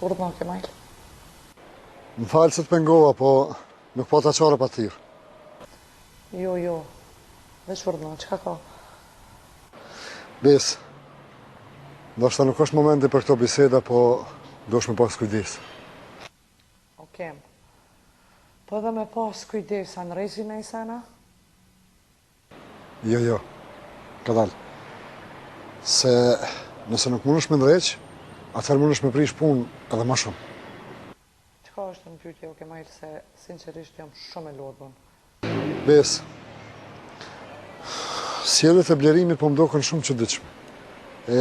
Urdhno, Kemajl. Më fal se të pengova, po nuk pata qare pa t'thirrë. Jo, jo. Veç urdhno, çka ka? Besë, ndoshta nuk është momenti për këto biseda, po duhesh me pas kujdes. O Kem. Po edhe me pas kujdes, a ndreqi naj sen a? Jo, jo. Kadal. Se nëse nuk mundesh me ndreq, atëherë mundesh me prish punë edhe ma shumë. Çka është në pyetje o Kemajl se sinqerisht jam shumë e lodhun. Besë. Sjelljet e Blerimit po më doken shumë çuditshme. E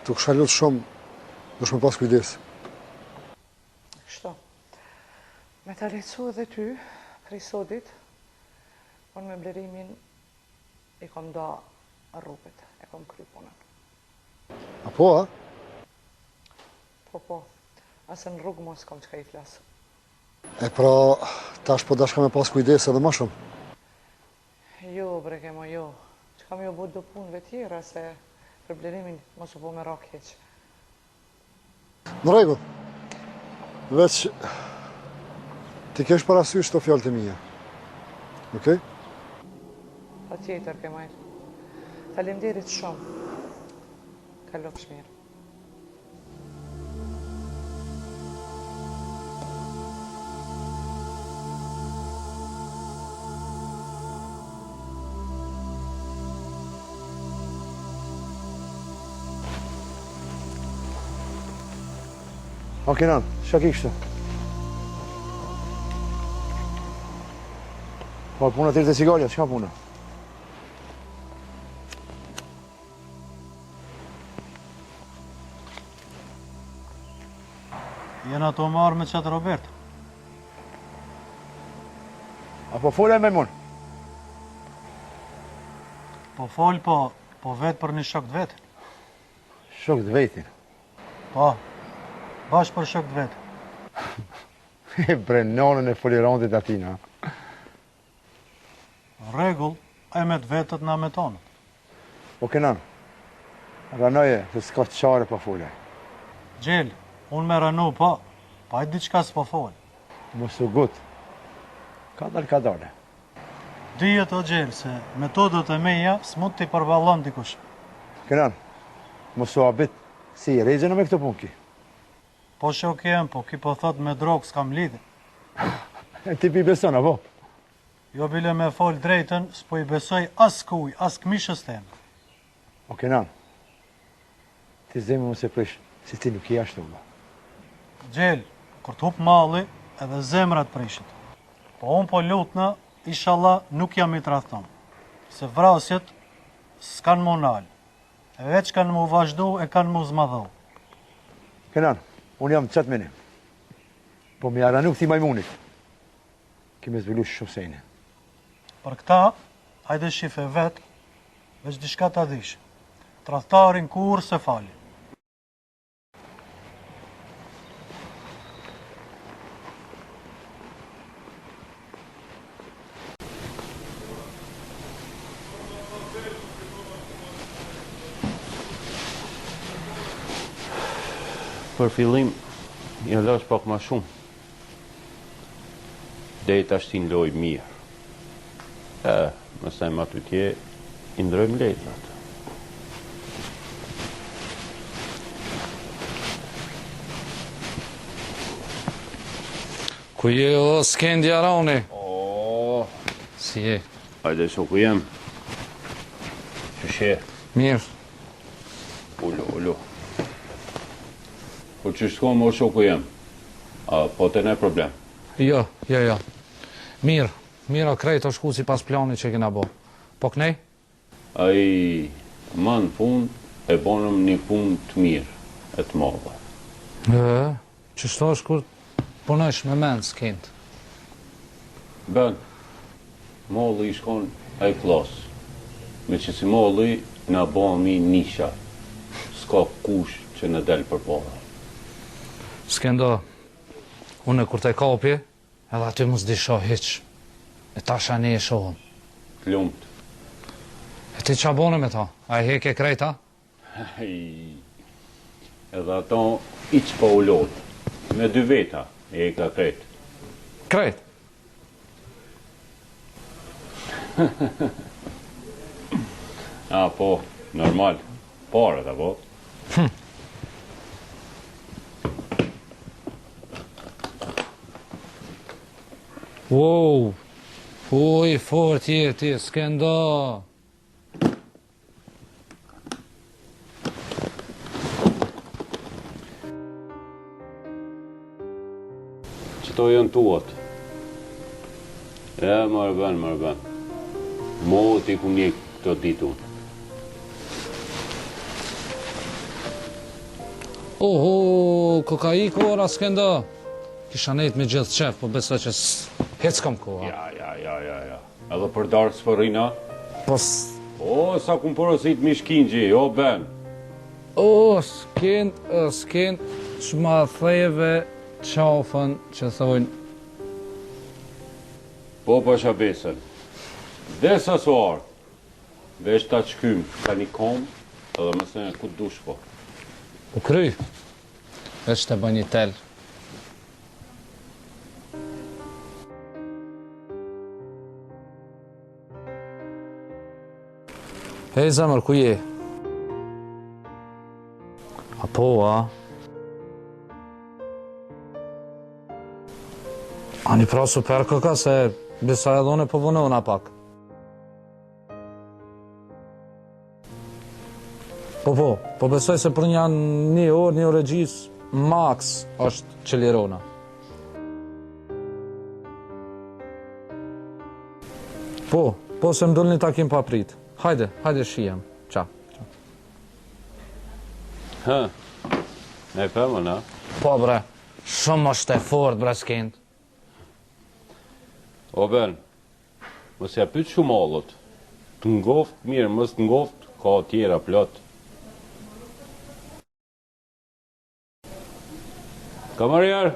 t'u kisha lut shumë, duhesh me pas kujdes. Kështu. Me ta lehtësu edhe ty, prej sodit, unë me Blerimin i kom da rrugët, e kom kry punën. A po, a? Po, po. As në rrugë mo s'kom çka i flas. E pra, tash po dashka me pas kujdes edhe ma shumë. Jo, bre Kemo, jo. Çka me ju bo do punëve tjera, se për Blerimin mos u bo merak hiç. Në rregull. Veç t'i kesh parasysh këto fjalët e mia. Okej? Patjetër, Kemajl. Faleminderit shumë. Kalofsh mirë. O Kenan, çka ki kështu? Po puna të irte cigalja, çka puna? Jena tu u marrë me qatë Robert. A po fol ai majmun? Po fol, po, po vet për një shok të vetin. Shok të vetin? Po, bash për shok të vetin. E bre nonën e folirantit atina. Në rregull, ai me të vetët na me tonët. O Kenan, ranoje se s'ka qare pa fol ai. Xhel, unë me ranu po, po ai diçka s'po fol. Mos u ngut. Kadal kadale. Dihet o Xhel se metodat e mia s'mund t'i përballon dikush. Kenan, mos u habit se i rregjën me këto punë ki. Po shoki jem, po ky po thot me drogë s'kam lidhje. E ti p'i beson, apo? Jo bile me fol drejtën, s'po i besoj askuj, as këmishës tem. O Kenan, ti zemrën mos e prish, se ti nuk je ashtu, vlla. Xhel, kur të hup malli, edhe zemra të prishet. Po unë po lutna, ishalla nuk jam i tradhtum. Se vrasjet s'kanë m'u nalë. Veç kanë m'u vazhdu e kanë m'u zmadhu. Kenan, unë jam qatë menim. Po me ia ranu këtij majmunit. Ke me zbulu shumë sene. Për këta, hajde shife vetë, veç diçka ta dish. Tradhtarin kurrë s'e fali. Për fillim, ja lash pak ma shumë. Deri tashti n'lojë mirë. E, mëse ma tutje, i ndrojmë letrat. Ku je o Skendi Arani? O, Si je? Hajde shoku jem. Qysh je? Mirë. Ulu, ulu. Po qysh shkon mo shoku jem? A pate naj problem? Jo, jo, jo. Mirë, mirë, o krejt o shku sipas planit që kena bo. Po knej? Ai, ma në fund e bonëm një punë të mirë e të madhe. E, qështu është kur punojsh me mend, Skend. Ben, Malli ish kon A klas. Me qësi malli na bohemi nisha. S'ka kush që na del përpara. Skendo, unë kur te kapi, edhe aty mos dysho hiç. E tash ne e shohëm. Të lumtë. E ti ça bone me ta? A e heke krejt a? Hej. Edhe ato hiç pa u lodhë. Me dy veta, e ka krejt. Krejt? A, po, normal. Paret, apo? Hm. Wow, uj, fort je ti, Skendo. Qëto janë tuat. E, more Ben, more Ben. Moti ku një këto ditë unë. Oho, ko ka ik ora, Skendo. Kisha nejt me gjithë qef, po besoj që hiç s'kam kohë. Ja, ja, ja, ja, ja. Edhe për darkë s'po rrina? Po s... O, sa kum porosit mish kingji, o Ben. O, Skend, o, Skend, ç'ma theve qafën që thojnë. Po, pasha besën. Desa su ardhë, veç ta qkym, ka një kom, edhe mëse ku dush po. U kry, veç të bëj një tel. Hej, zemër, ku je? A po, a? Ani pra super këka se bisa edhe une po vonona pak. Po, po, po besoj se për një një orë, një orë e gjys, max është që lirona. Po, po se më dul një takim pa prit. Hajde, hajde shihem. Qa, qa. Hë, ne femën, a? Po, bre, shumë është e fort, bre, Skend. O, Ben, Mos ja pyet shumë mollët. Të ngoft mirë, mos të ngoft, ka tjera plot. Kamarier!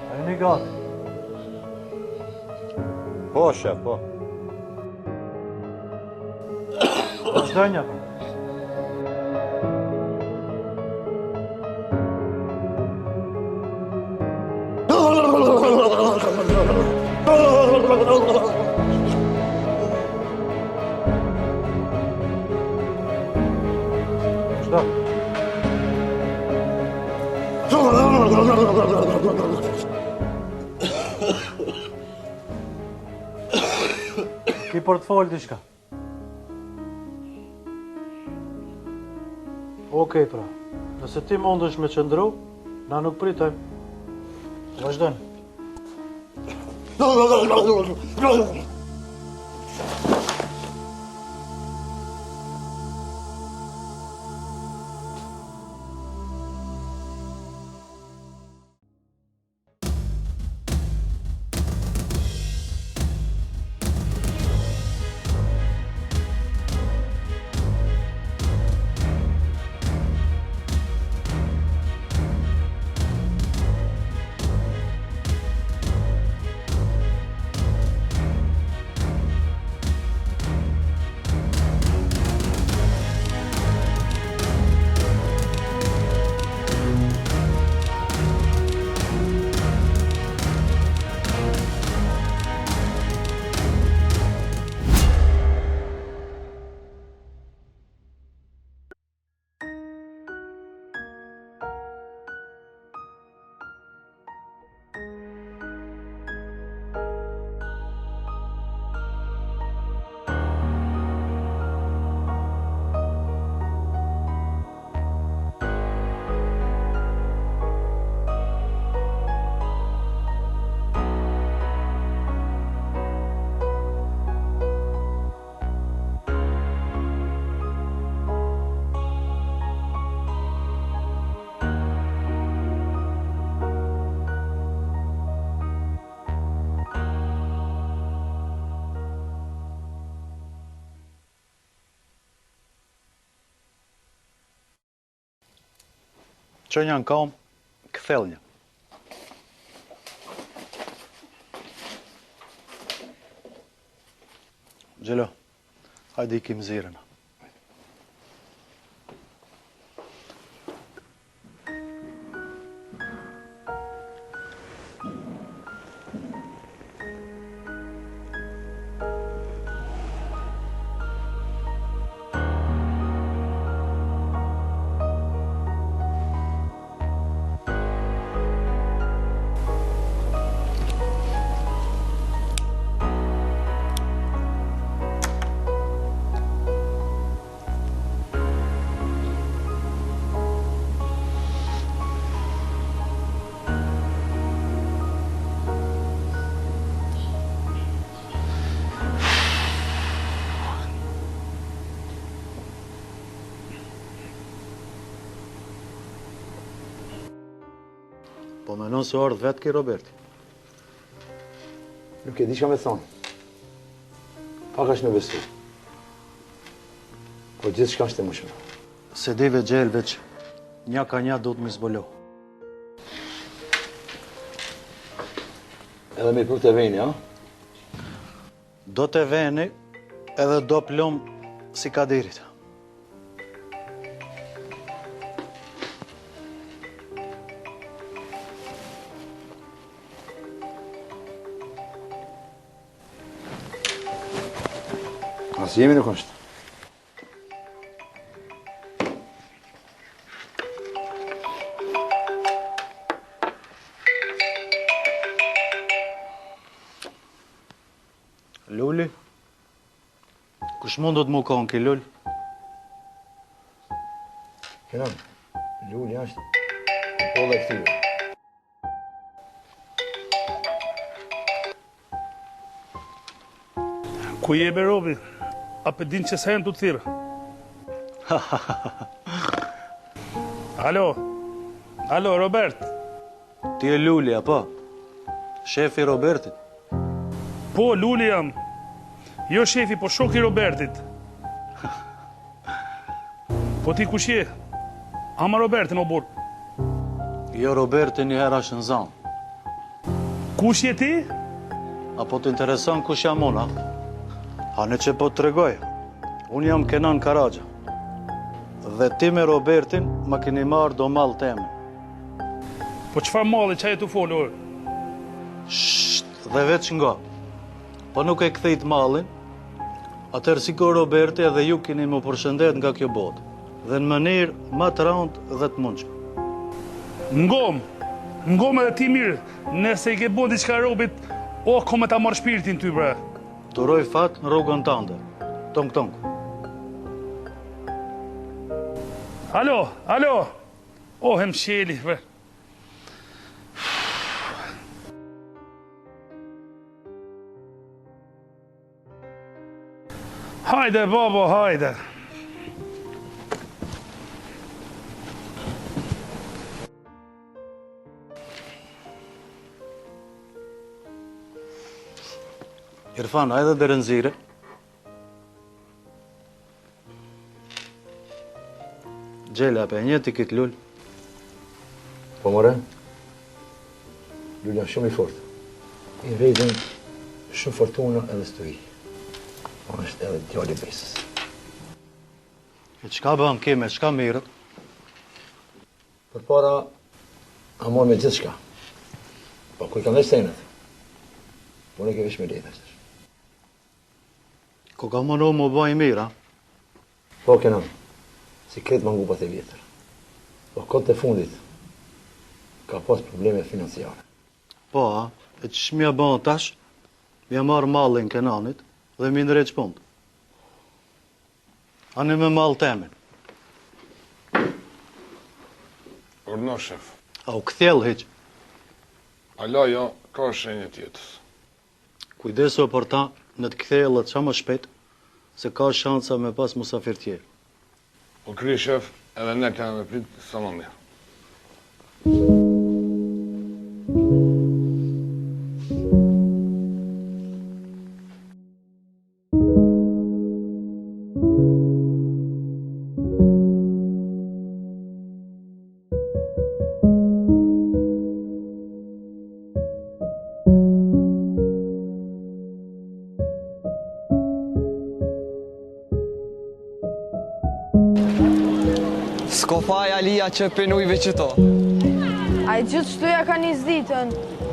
A jeni gati? Po, shef, po. Vazhdojnë apo? Vazhdo. Ki për të folë diçka? Okej pra, nëse ti mundesh me qëndru, na nuk pritojmë. Vazhdojmë. Çonja në kam, kthellnja. Xhelo, hajde ikim n'zyrën. Po menon se ardhë vetë ky Roberti. Nuk e di çka me thonë. Pak është me besu. Po gjithçka është e mundshme. S'e di ve Xhel veç, nja ka nja duhet me zbulu. Edhe me i pru te veni, a? Do te veni edhe do plumb si Kadirit. As jemi nuk është. Luli? Kush mundet me konë ky Lul? Kenan, Luli është polla e këtyre. Ku je be robi? A pe din që sa jam tu të thirrë? Alo, alo, Robert. Ti je Luli, apo? Shefi i Robertit? Po, Luli jam. Jo shefi, po shoki i Robertit. Po ti kush je? Ama Robertin, o burrë. Jo, Roberti një herë është në zanë. Kush je ti? A po të intereson kush jam unë, a? Ani qe po të tregoj. Unë jam Kenan Karaxha. Dhe ti me Robertin ma keni marrë do mall temin. Po çfarë malli ça je tu folur? Sht, dhe veç ngo. Po nuk e kthejt mallin, atëherë sikur Roberti edhe ju keni m'u përshëndet nga kjo botë. Dhe në mënyrë ma të rëndë dhe të mundshme. Ngom, ngom edhe ti mirë, nëse i ke bo diçka robit, o kom me ta marrë shpirtin ty bre. Të uroj fat në rrugën tënde. Tong tong. Alo, alo. O hemsheli, bre. Hajde, babo, hajde. Irfan, hajde deri n'zyre. Xhela, pe njeh ti këtë Lul? Po more, Lul janë shumë i fort. I rrjedhin shumë fortuna edhe stuhi. Po është edhe djali i besës. E çka bën ky, me çka merret? Përpara, a marrë me gjithçka. Po, ku i kam veç senet? Po, ne ke veç me letë, është. Ko ka menu m'u ba i mirë, a? Po, Kenan, si krejt mangupat e vjetër. Po, kohët e fundit, ka pas probleme financiare. Po, a? E qysh m'ja ba tash? M'ja marrë mallin Kenanit dhe m'i ndreq punët. Ani me mall temin. Urdhno, shef. A u kthjell hiq? Ala jo, ka shenjë të jetës. Kujdesu për ta në të kthjellet sa më shpejt, se ka shansa me pas musafir tjerë. U kry shef, edhe ne kena me prit sa më mirë. S'ko faj Alia që pin ujë veç qëto. Ai gjithë qëtu ja ka nis ditën.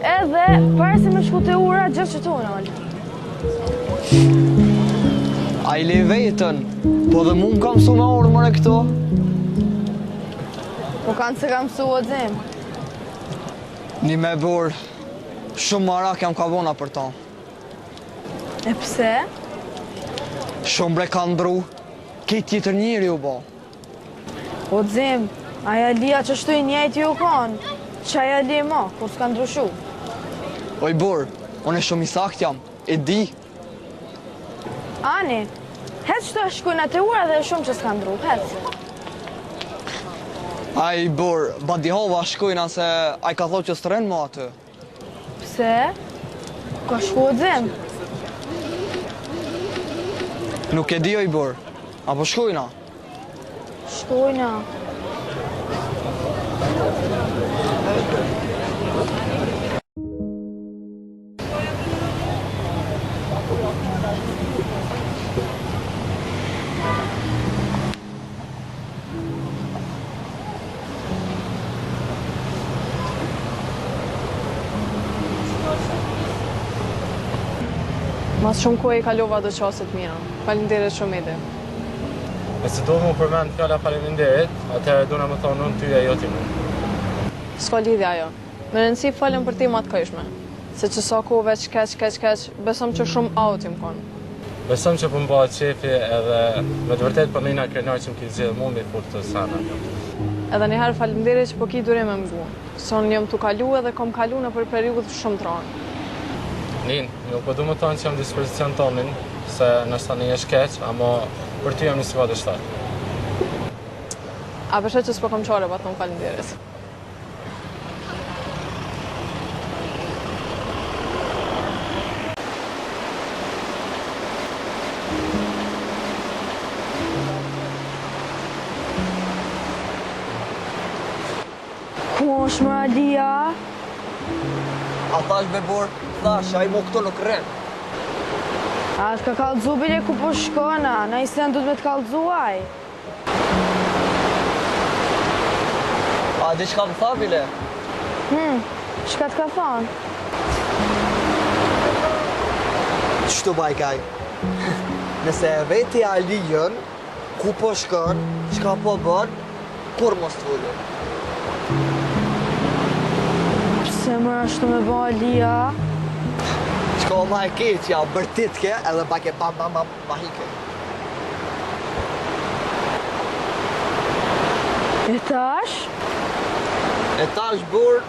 Edhe, para se me shku te ura, gjithë qëtu u nal. Ai le vetën, po dhe mu më ka mësu me ardhë more këtu. Po kanë se ka mësu o Xhem. Një me Borë, shumë marak jam ka bona për ta. E pse? Shumë bre ka ndru, krejt tjetër njeri u bo. O Xhem, ai Alia qashtu i njëjti u konë, qaj Ali mo, kur s'ka ndryshu. Oj Borë, unë shumë i saktë jam, e di. Ani, hec qëtu e shkojna te ura dhe e shohim që s'ka ndru, hec. Aj Borë, badihava shkojna se ai ka thonë që s'rrin mo aty. Pse? Ka shku o Xhem? Nuk e di oj Borë. Apo shkojna? Shkojna. Mas shumë kohë i kalova do çaste të mira. Faleminderit shumë Edi. Nëse do me u përmend fjala faleminderit, atëherë duna me thonë unë ty e jo ti mu. S'ka lidhje ajo. Me rëndësi folëm për tema të këndshme. Se që sa kohë veç keq, keq, keq, besom që shumë out jam konë. Besom që po më bëhet qefi edhe me të vërtetë po nihna krenar që më ki zgjedhë mu me i fol këto sene. Edhe një herë faleminderit që po ki durim me m'ngu. Se unë jam tu kalu edhe kom kalu nëpër periudhë shumë të rëndë. Nin, nuk po du me thonë që jam dispozicion tonin, se nështë tani është keq, ama për ty jam 24/7. A po sheh që s'po kom qare pa thonë faleminderit. Ku është more Alia? A thash be Borë, thash, ai mo këtu nuk rrin. A të ka kallëzu bile ku po shkon, a? Naj sen duhet me të kallëzu aj. A di çka më tha bile? Hmm, çka të ka thonë? Qështu bajka aj? Nëse e vet ti Alijën, ku po shkon, çka po bën, kurrë mos të foli. Pse more ashtu me ba Alia? Çka o ma e keqja, bërtitke edhe bajke bam bam bam, ma hike. E tash? E tash Borë,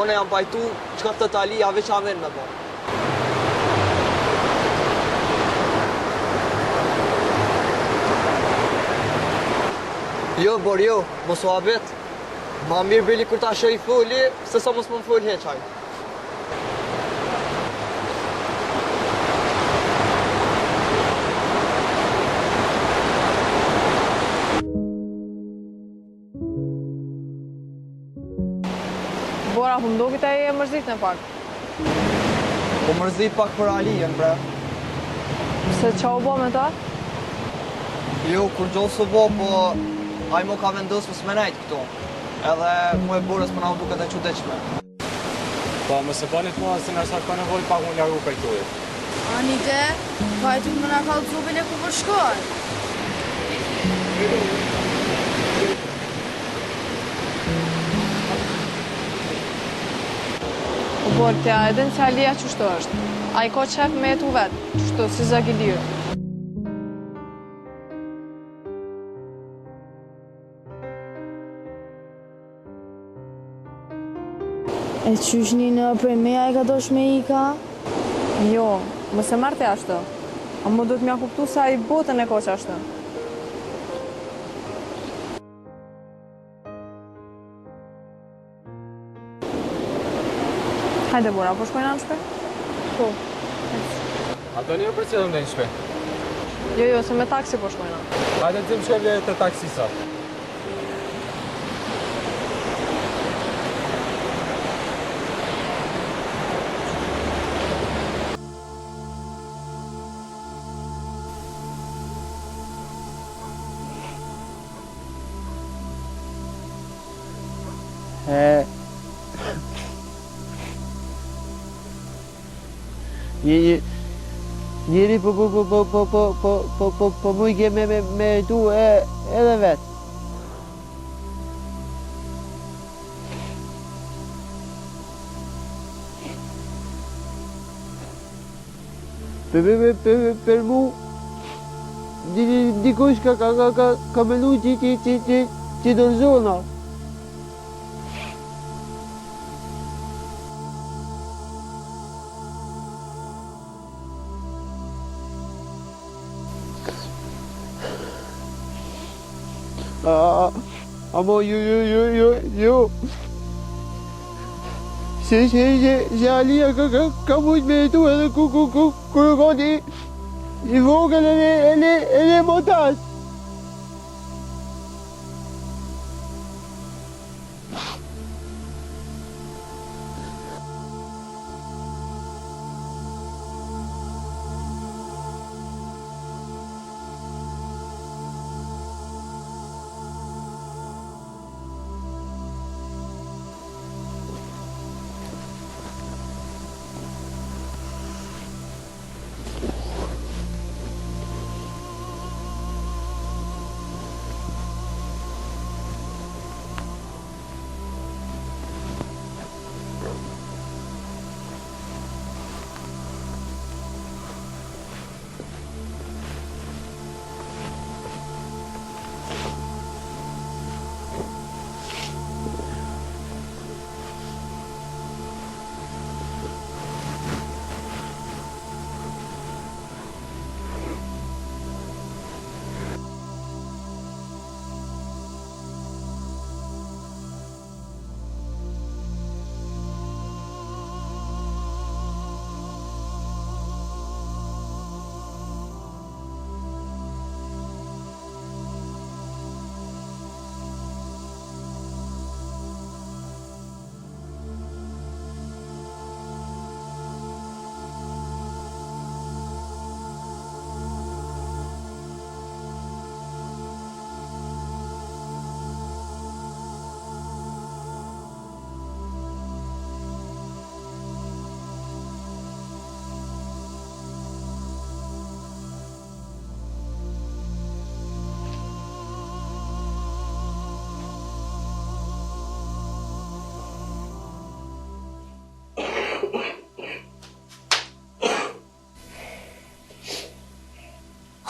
unë jam pajtu, çka të thotë Alia, veç amen me bo. Jo, Borë, jo, mos u habit. Ma mirë bile kur ta shoh i foli, se sa mos më fol hiç aj. Bora, po m'doket e je mërzitne pak. Po mërzit pak për Alijen, bre. Pse ça u bo me ta? Jo, kurgjo s'u bo, po ai mo ka vendosë mos me nejtë këtu. Edhe mu e Borës po na u duket e çuditshme. Po, mos e bani të madhe se ndoshta ka nevojë pak mu largu prej këtu. Ani de, pa e duhet me na kallëzu bile ku po shkon. O Borë, ti a e din se Alia qështu është. Ai ka qef me jetu vetë, qështu, si zog i lirë. E qysh një në prej meje ai ka dosh me ik a? Jo, mos e merr ti ashtu. Amo duhet me ja kuptu se ai botën e ka qashtu. Hajde Bora, po shkojna në shpi? Po. A do një përcjellëm deri në shpi? Jo, jo, se me taksi po shkojna. Hajde të shkojmë deri te taksi sot. E... Një, një, njeri po po po po po po po po po po mujke me me me jetu e edhe vet. Për për për për mu dikush ka ka ka ka ka menu që që që që që dorëzona. Amo ju ju ju ju ju Se se se se Alia ka ka ka mujt me jetu edhe ku ku ku kur u kon i i vogël edhe edhe edhe mo tash.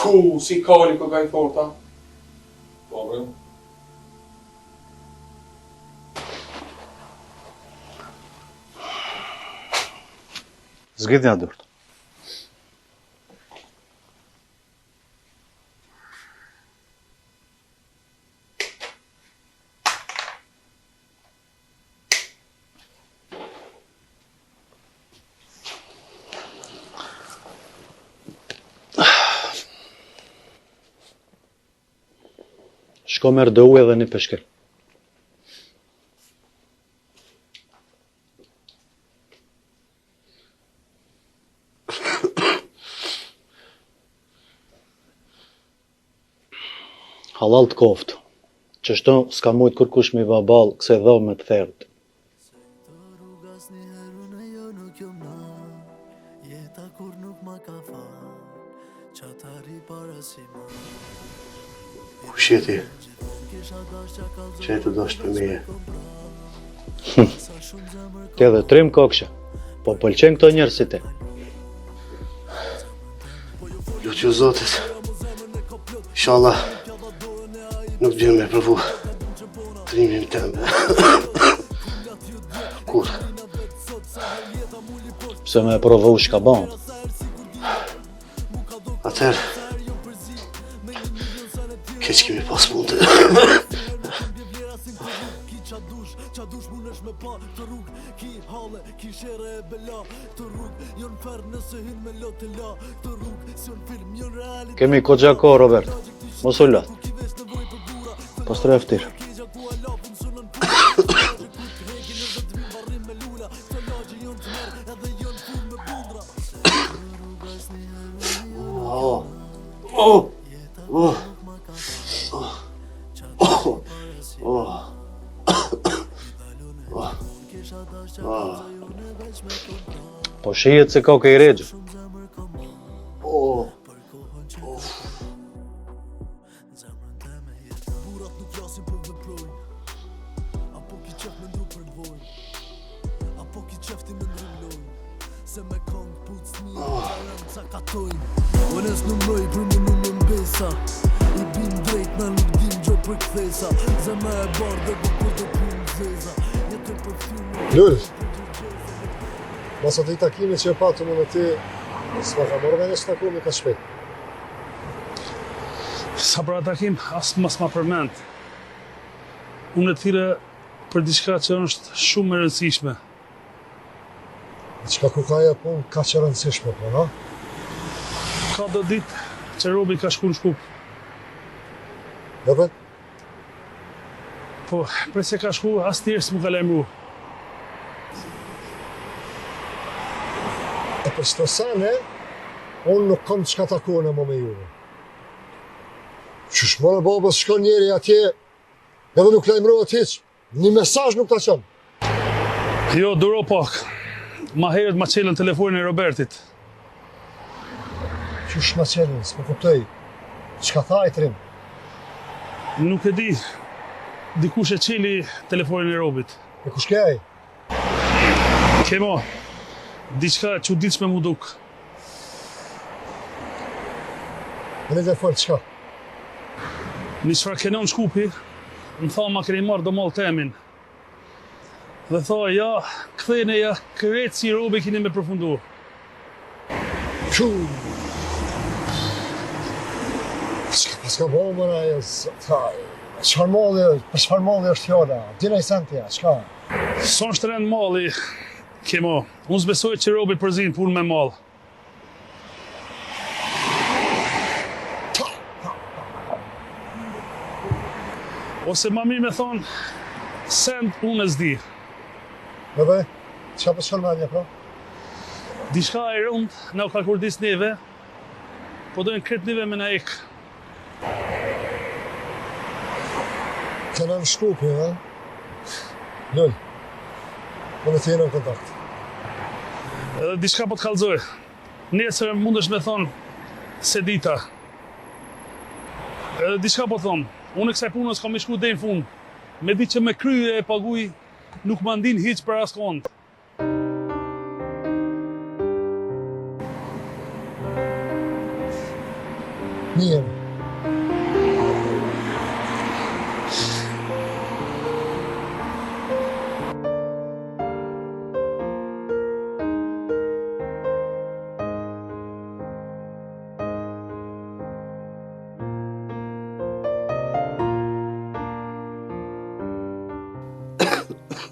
Ku, si kali koka i forta? Po, bre. Zgjidhja durt. Shko merr do ujë edhe një peshkir. Hallall të koftë. Qështu s'ka mujt kurkush me i ba ballë kësaj dhome të therët. Kush je ti? Që e të dosht për meje? Ti edhe trim kokshe, po pëlqen këto njerëz si ti. Lutju Zotit, inshallah, nuk bjen me provu trimin tem. Kur? Pse me provu shka ban? Atëherë, keq kemi pas mundë. Kemi koxha kohë, Robert. Mos u lodh. Pastroje ftyrën. Oh. Oh. Oh. Oh. Oh. Oh. Ah. Po shihet se koke i rexhë. Po. Uf. Unë s'numroj për më numër mbesa I bim drejt na nuk dim gjo për kthesa Zemra e bardhë dhe bu për të punë zeza Jetë për fymë Lul, mas atij takimi që e patëm unë e ti, s'ma ka marrë mendja që takohemi kaq shpejt. Sa për atë takim, as mos ma përmend. Unë të thirra për diçka që është shumë e rëndësishme. Çka ku ka ajo punë kaq e rëndësishme, po, no? Ka do ditë që robi ka shku në Shkup. Edhe? Po, prej se ka shku, asnjëherë s'më ka lajmëru. E për qëto sene, unë nuk kom çka takohna mo me juve. Qysh more babës shkon njeri atje, edhe nuk lajmërohet hiç, një mesazh nuk ta çon. Jo, duro pak. Ma herët ma çelën telefonin e Robertit. Qysh ma çelën, s'po kuptoj. Çka tha ai trim? Nuk e di. Dikush e çeli telefonin e Robit. E kush ke ai? Kemo, diçka e çuditshme m'u duk. Në dhe fol, çka? Një çfarë Kenan Shkupi, më tha ma keni marrë do mall temin. Dhe tha, ja, kthene ja, krejt si robi keni me përfundu. Qu! Çka paska bo more ajo, çfarë malli, për çfarë malli është fjala, di naj sen ti, çka? S'është rend malli, Kemo, unë s'besoj që robi përzin punë me mall. Ose ma mirë me thonë, send unë e s'di. Edhe, çka po shkon mendja, pra? Diçka e rëndë, na u ka kurdis neve, po dojnë krejt neve me na ikë. Kenan Shkupi, ha? Lul, unë e ti jena në kontakt. Edhe diçka po të kallzoj. Nesër mundesh me thonë s'e dita. Edhe diçka po të thom. Unë kësaj punës kam me i shku deri në fund. Me ditë që me krye e paguj, nuk ma ndin hiç për askond. Mirë.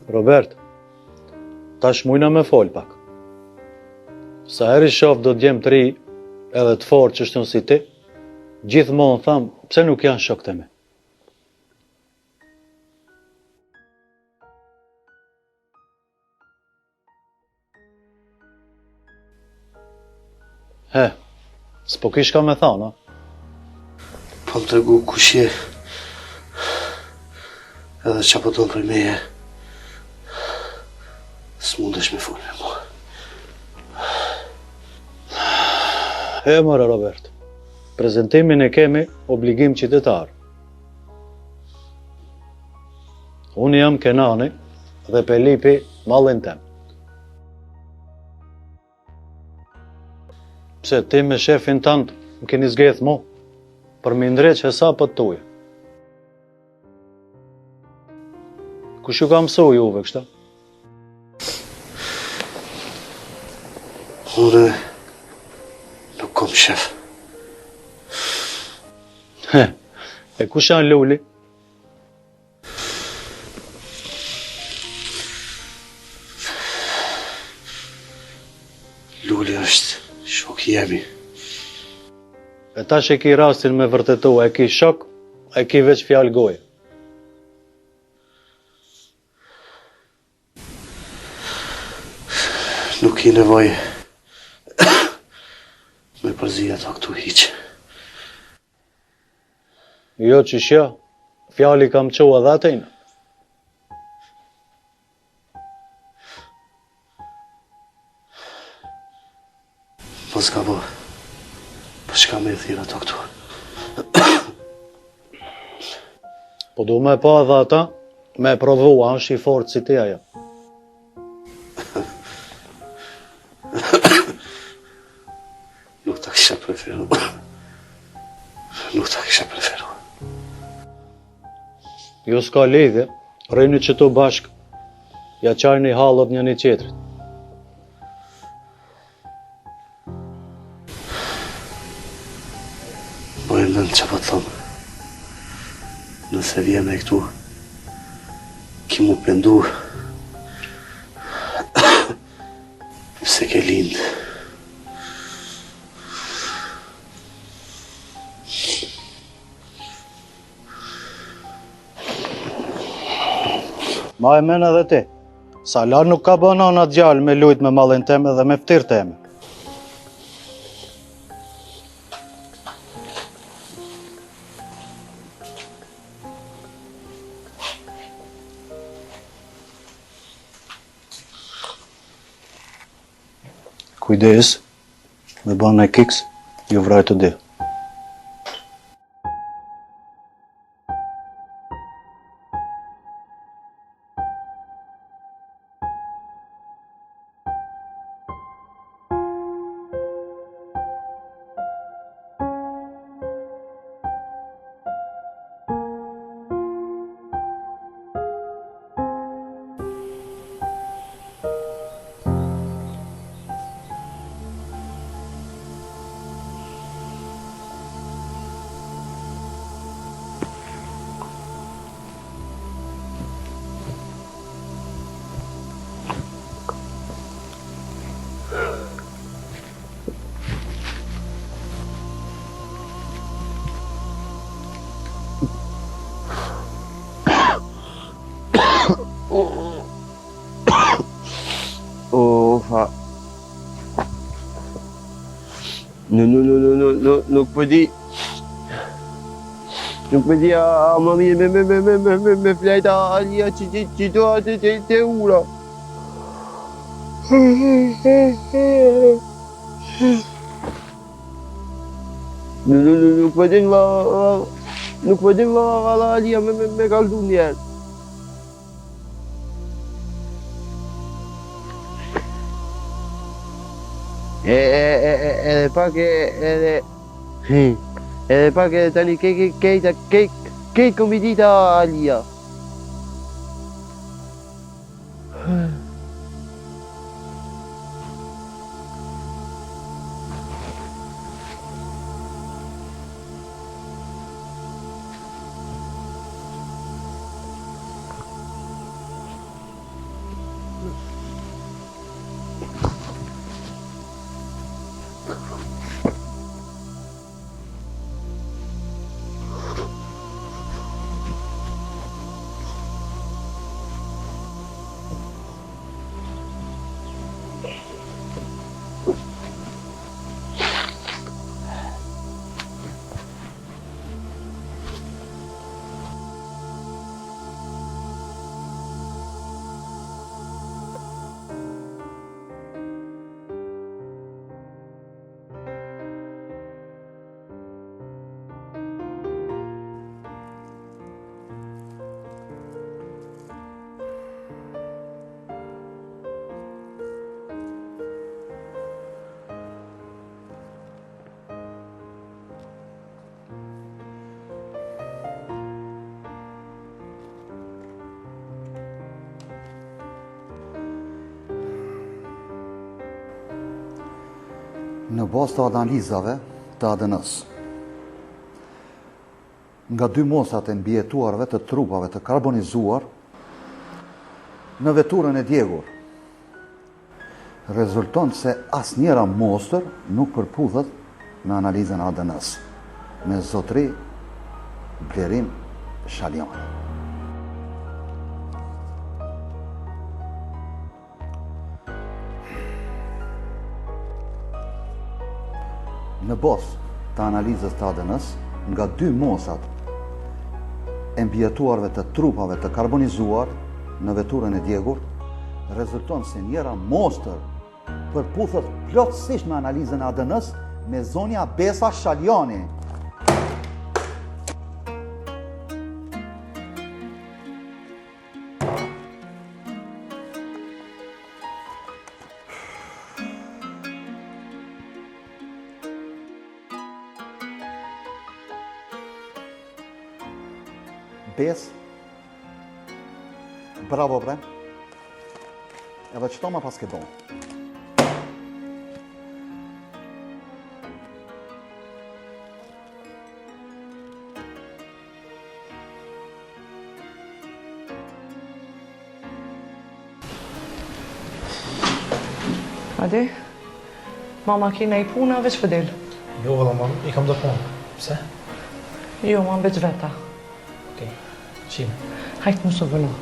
Robert, Tash mujna me fol pak. Sa herë i shof do djem të ri edhe të fortë qështu si ti, gjithmonë tham, pse nuk janë shokët e mi? He, s'po ki çka me thanë, a? Po më tregu kush je Edhe ça po don prej meje S'mundesh me fol me mua He, more Robert Prezentimin e kemi obligim qytetar Unë jam Kenani dhe pe lypi mallin tem Pse ti me shefin tënd më keni zgedh mu për me ndreq hesapet tuja. Kush ju ka mësu juve kështu? Unë nuk kom shef. He, e kush janë Luli? Luli është shok i jemi. E tash e ki rastin me vërtetu, e ki shok, e ki veç fjalë goje. Nuk ki nevojë me përzi ato këtu hiç. Jo qysh jo, fjalë i kam çu edhe atijna. Po du me pa edhe ata, me e provu, a është i fortë si ti ajo. Nuk ta kisha preferu. Nuk ta kisha preferu. Jo s'ka lidhje, rrini qëtu bashkë, ja qajni hallet njëni tjetrit. Po e mend që po të thom. Nëse vjen e këtu, ki m'u pendu. Pse ke lindë. Maje men edhe ti. Se hala nuk ka bo nana djalë me lujt me mallin tem edhe me ftyrë teme. Kujdes, me ba ni kiks, ju vraj të dy. Oha. Nuk, nuk, nuk, nuk, nuk, nuk, nuk po di. Nuk po di a, a më mirë me, me, me, me, me, me, me flejt a Alia që që që do atë te, te ura. Nuk, nuk, nuk, nuk po din valla, nuk po din valla, valla Alia me, me, me kallzu njerë. E, e, e, e, edhe pak e, edhe, edhe pak edhe tani ke, ke, ke, ke, ke, ke, ke, ke, Alia. Në bazë të analizave të ADN-së, nga dy mostrat e mbijetuarve të trupave të karbonizuar në veturën e djegur, Rezulton se asnjëra mostër nuk përputhet me analizën e ADN-së, me zotëri Blerim Shaljani. Në bazë të analizës të ADN-së, nga dy mostrat e mbijetuarve të trupave të karbonizuar në veturën e djegur, rezulton se njëra mostër përputhet plotësisht me analizën e ADN-së me zonja Besa Shaljani. Besë. Bravo bre. Edhe qëto ma paske bo. Adi, mama ki naj punë, veç po del. Jo, vëlla, mam, i kam do punë. Pse? Jo, mam, veç veta. Okej, qime. Hajt mos u vono.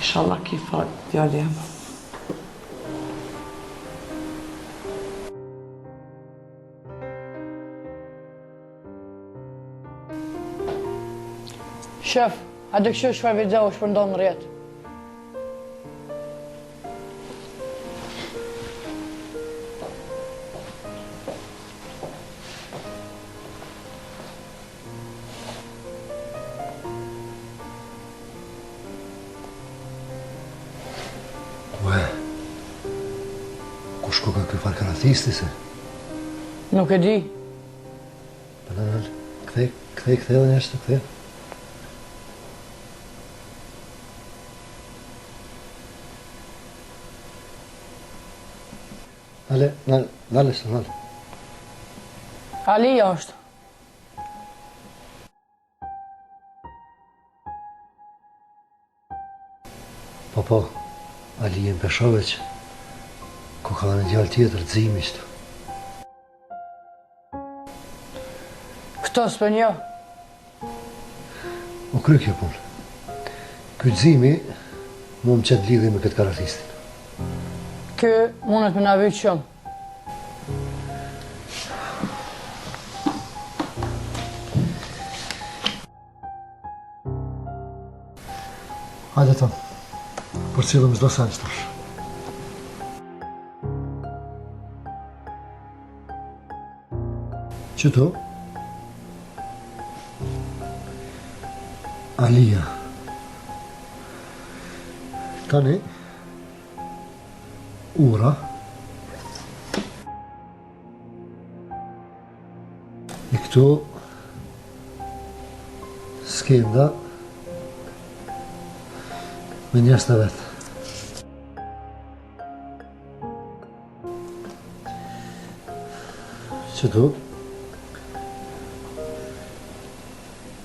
Inshallah ki fat, djali jem. Shef, hajde kqyr çfarë video është shpërnda në rrjet? Ue, kush koka ky farë karatisti se? Nuk e di. Pa, nal, nal, kthej, kthej, kthej edhe njëherë, kthej. Nale, nale, nale, nale. Ali është. Po po, Alijën pe shoh veç, ku ka një djalë tjetër, Ximi qëtu. Këto s'pe njoh. U kry kjo punë. Ky Ximi, mu më qet lidhje me këtë karatistin. Ky mundet me na vyjt shumë. Hajde të përcjellim çdo sen që tash. Qëtu? Alia. Tani, ura. E këtu skenda me njerëz të vetë. Qëtu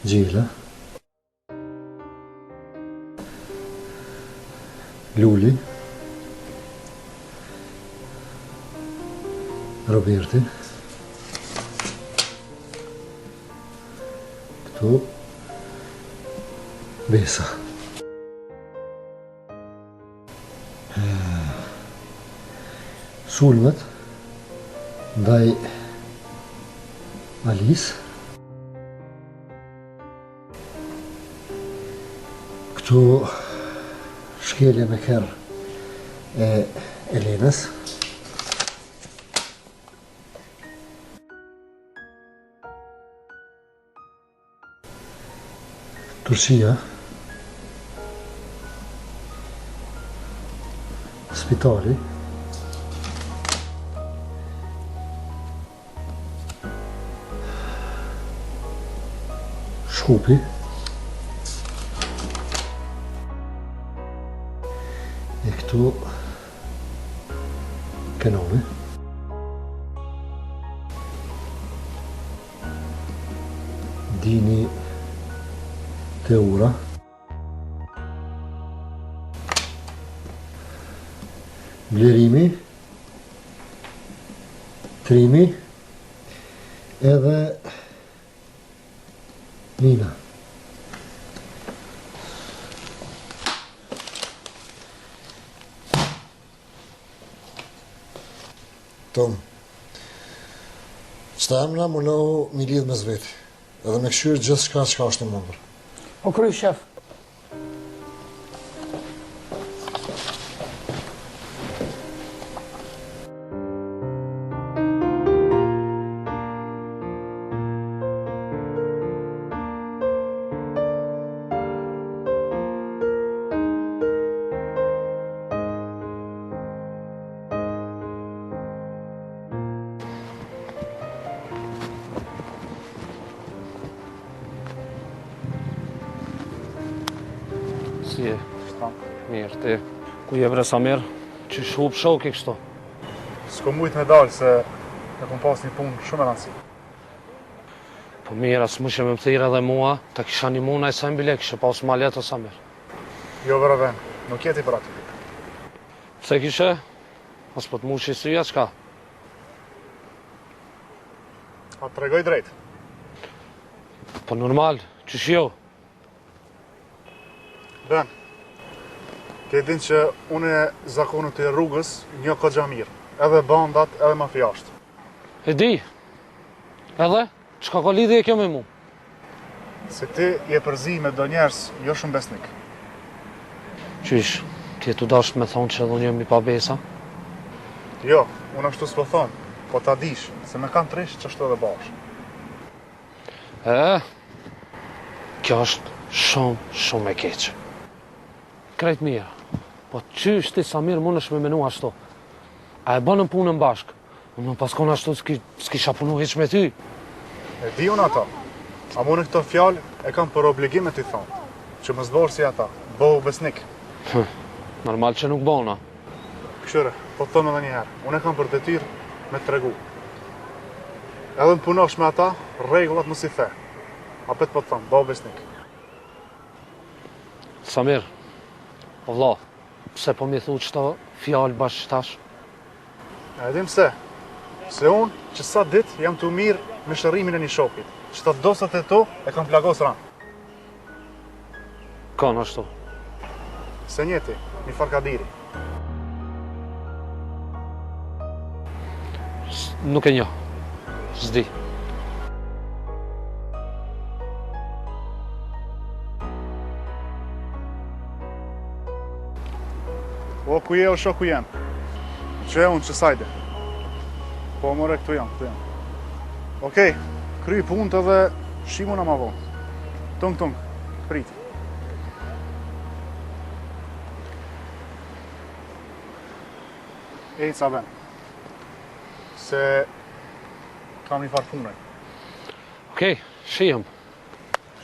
Gjela Luli Roberti Këtu Besa Sulmet ndaj Alisë Këtu shkelje me kerr e Elenës. Turqia. Spitali. Shkupi. E këtu Kenoni. Dini te ura. Blerimi. Trimi edhe Nina. Tom, qëta emna munohu m'i lidhë mes veti, edhe me kqyrë gjithçka çka është e mundur. U kry, shef. Si je? Mirë, ti. Ku je bre Samir? Qysh hup shoki kështu? S'kom mujtë me dalë se e kom pas një punë shumë e rëndësi. Po mirë, a s'mujshe me më thirrë edhe mua, ta kisha nimu naj sen bile, kishe pas ma letë o Samir. Jo bre Ben, nuk je ti për aty. Pse kishe? A s'po të mushi syja, çka? A të tregoj drejt? Po normal, qysh jo? Ben, ti e din që unë zakonet e rrugës i njoh kogja mirë, edhe bandat edhe mafiasht. E di, edhe, çka ka lidhje kjo me mu? Se ti je përzi me do njerëz jo shumë besnik. Qysh, ti je tu dashtë me thonë që edhe unë jam i pabesa? Jo, unë ashtu s'po thom, po ta dish, se me kanë t'rrish qashtu edhe bahesh. E, kjo është shumë, shumë e keqe. Krejt mirë, po qysh ti Samir mundesh me menu ashtu? A e bënëm punën bashkë? Unë me pas konë ashtu s'kisha punu hiç me ty. E di unë ato. Ama unë këto fjalë e kam për obligim me t'i thonë. Që mos bëhesh si ata, bëhu besnik. Normal që nuk bona. Kqyre, po të thom edhe një herë, unë e kam për detyrë me të tregu. Edhe në punosh me ata, rregullat mos i the. Apet po të thom, bëhu besnik. Samir, o vlla, pse po m'i thu qëto fjalë bash tash? A e din pse? Se unë, që sa dit, jam tu u marrë me shërimin e një shokit. Qëta dostat e tu e kanë plagos ranë. Kanë ashtu. S'e njeh ti, një farë Kadiri. Nuk e njoh. S'di. O, ku je, o shoku jem? Që e unë që sajde? Po, more, këtu jam, këtu jam. Okej, kryj punët edhe shihna ma vonë. Tung, tung, prit. Ej, ca ben. Se kam një farë pune. Okej, shihem.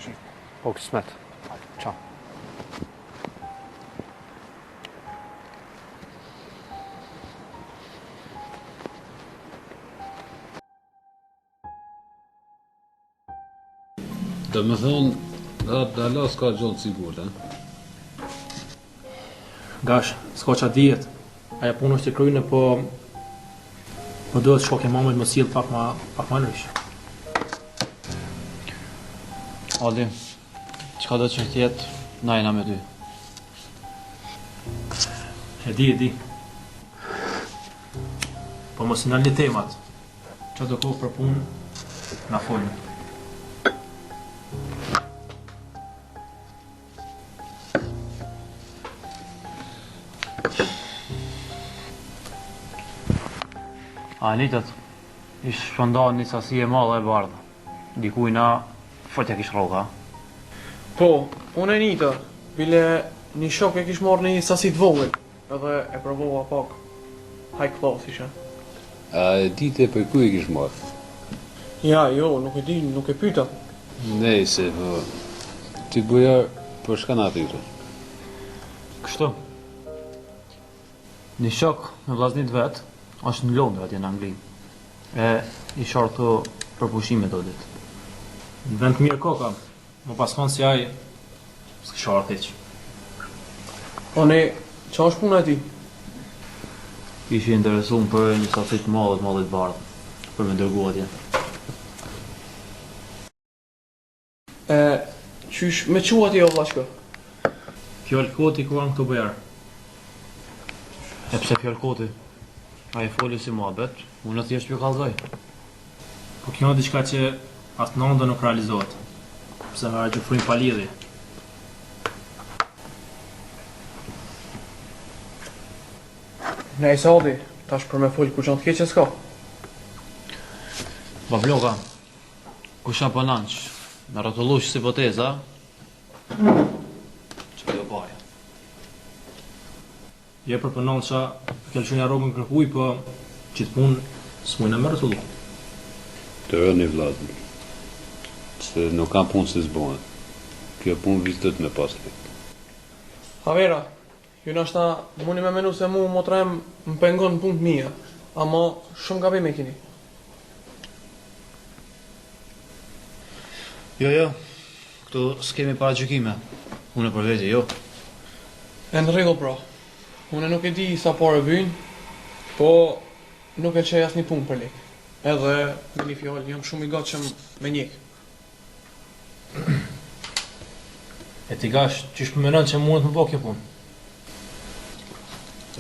Shihem. Po, kismet. Ciao. Do me thonë, hala s'ka gjo të sigurt, e? Gash, s'ka ça dihet. Aja punë është e kryne, po... Po duhet shko ke mamit më sill pak ma, pak ma ndryshe. Adi, çka do që të jetë, na jena me ty. E di, e di. Po mos i nalni temat. Ça do kohë për punë, na folni. A nitët, ish shpërnda një sasi e madhe e bardhë. Dikujna, fort ja kish rroka. Po, unë e nita, bile një shok e kish marrë një sasi të vogël. Edhe e provova pak. High class isha. A e di ti prej ku e kish marrë? Ja, jo, nuk e di, nuk e pyta. Nejse, po. Ti bujar, për çka na thirre? Kështu. Një shok me vllaznit vet, është në Londër atje në Angli. E ish ardhë këtu për pushime do ditë. Në vend të mirë koka, Me pas konë si ai, s'kisha ardhë hiç. Po ne, ça është puna e tij? Ish i interesum për një sasi të madhe të mallit bardhë, për me dërgu atje. E, qysh me çu atje o vllachko? Fjalë koti ku janë këto bujar? E pse fjalë koti? Ai foli si muhabet, unë thjesht ju kallzoj. Po kjo është diçka që as në ëndërr nuk realizohet. Pse me harxhu frymë pa lidhje. Nejse Adi, tash për me fol kurgja të keqe s'ka. Babloka, kush a punanç, me rrotullu qësi hipoteza, që jo baja. Jo për punança nuk ja lëshojna rrogën kërkuj po qit punë s'mujna me rrotullu. Të rëni vllazni. Se nuk ka punë si s'bohet. Kjo punë veç duhet me pas lek. Havera, ju nashta muni me menu se mu motra jem më pengon në punë të mia, amo shumë gabim e kini. Jo, jo, këtu s'kemi paragjykime. Unë për vete, jo. E në rregull pra. Unë nuk e di sa pare vyjnë, po nuk e lshoj asnjë punë për lekë. Edhe, me një fjalë, jam shumë i gatshëm me njek. E ti Gash, qysh po menon që mundet me bo kjo punë?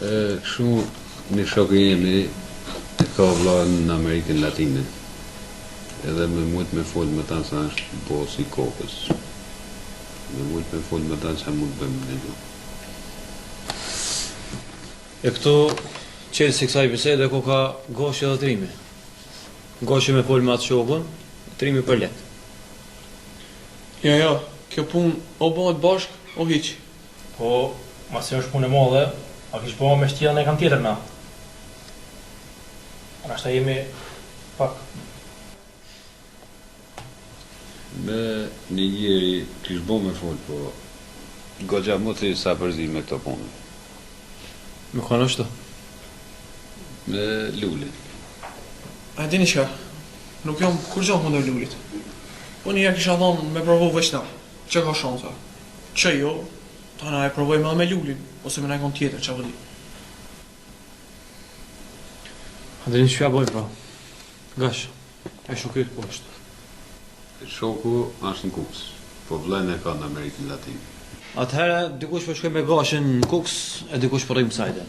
E, kështu, një shok i jemi e ka vllanë në Amerikën Latine. Edhe me mujt me fol me ta se është bosi i kokës. Me mujt me fol me ta që mund të bëjmë në gjuhë. E këtu, çelësi i kësaj bisede koka Gashi edhe Trimi. Gashi me fol me atë shokun, Trimi për lek. Jo, jo, kjo punë o bëhet bashkë, o hiq. Po, masi është punë e madhe, a kish bo me shti edhe kan tjetër na? Nashta jemi pak. Me një njeri kish bo me fol, po goxha moti sa përzi me këto punë. Me kon ashtu? Me Lulin. A e dini çka? Nuk jam kurgjo kundër Lulit. Po një herë kisha thonë me provu veç na, që ka shansa. Që jo, ta na e provojmë edhe me Lulin, ose me najkon tjetër, ça po di. A dini çka bojmë pra? Gash, e shoku yt ku është? Shoku është në Kukës, po vllain e ka në Amerikën Latine. Atëherë dikush po shkojmë me Gashin në Kukës e dikush po rrim kësajde.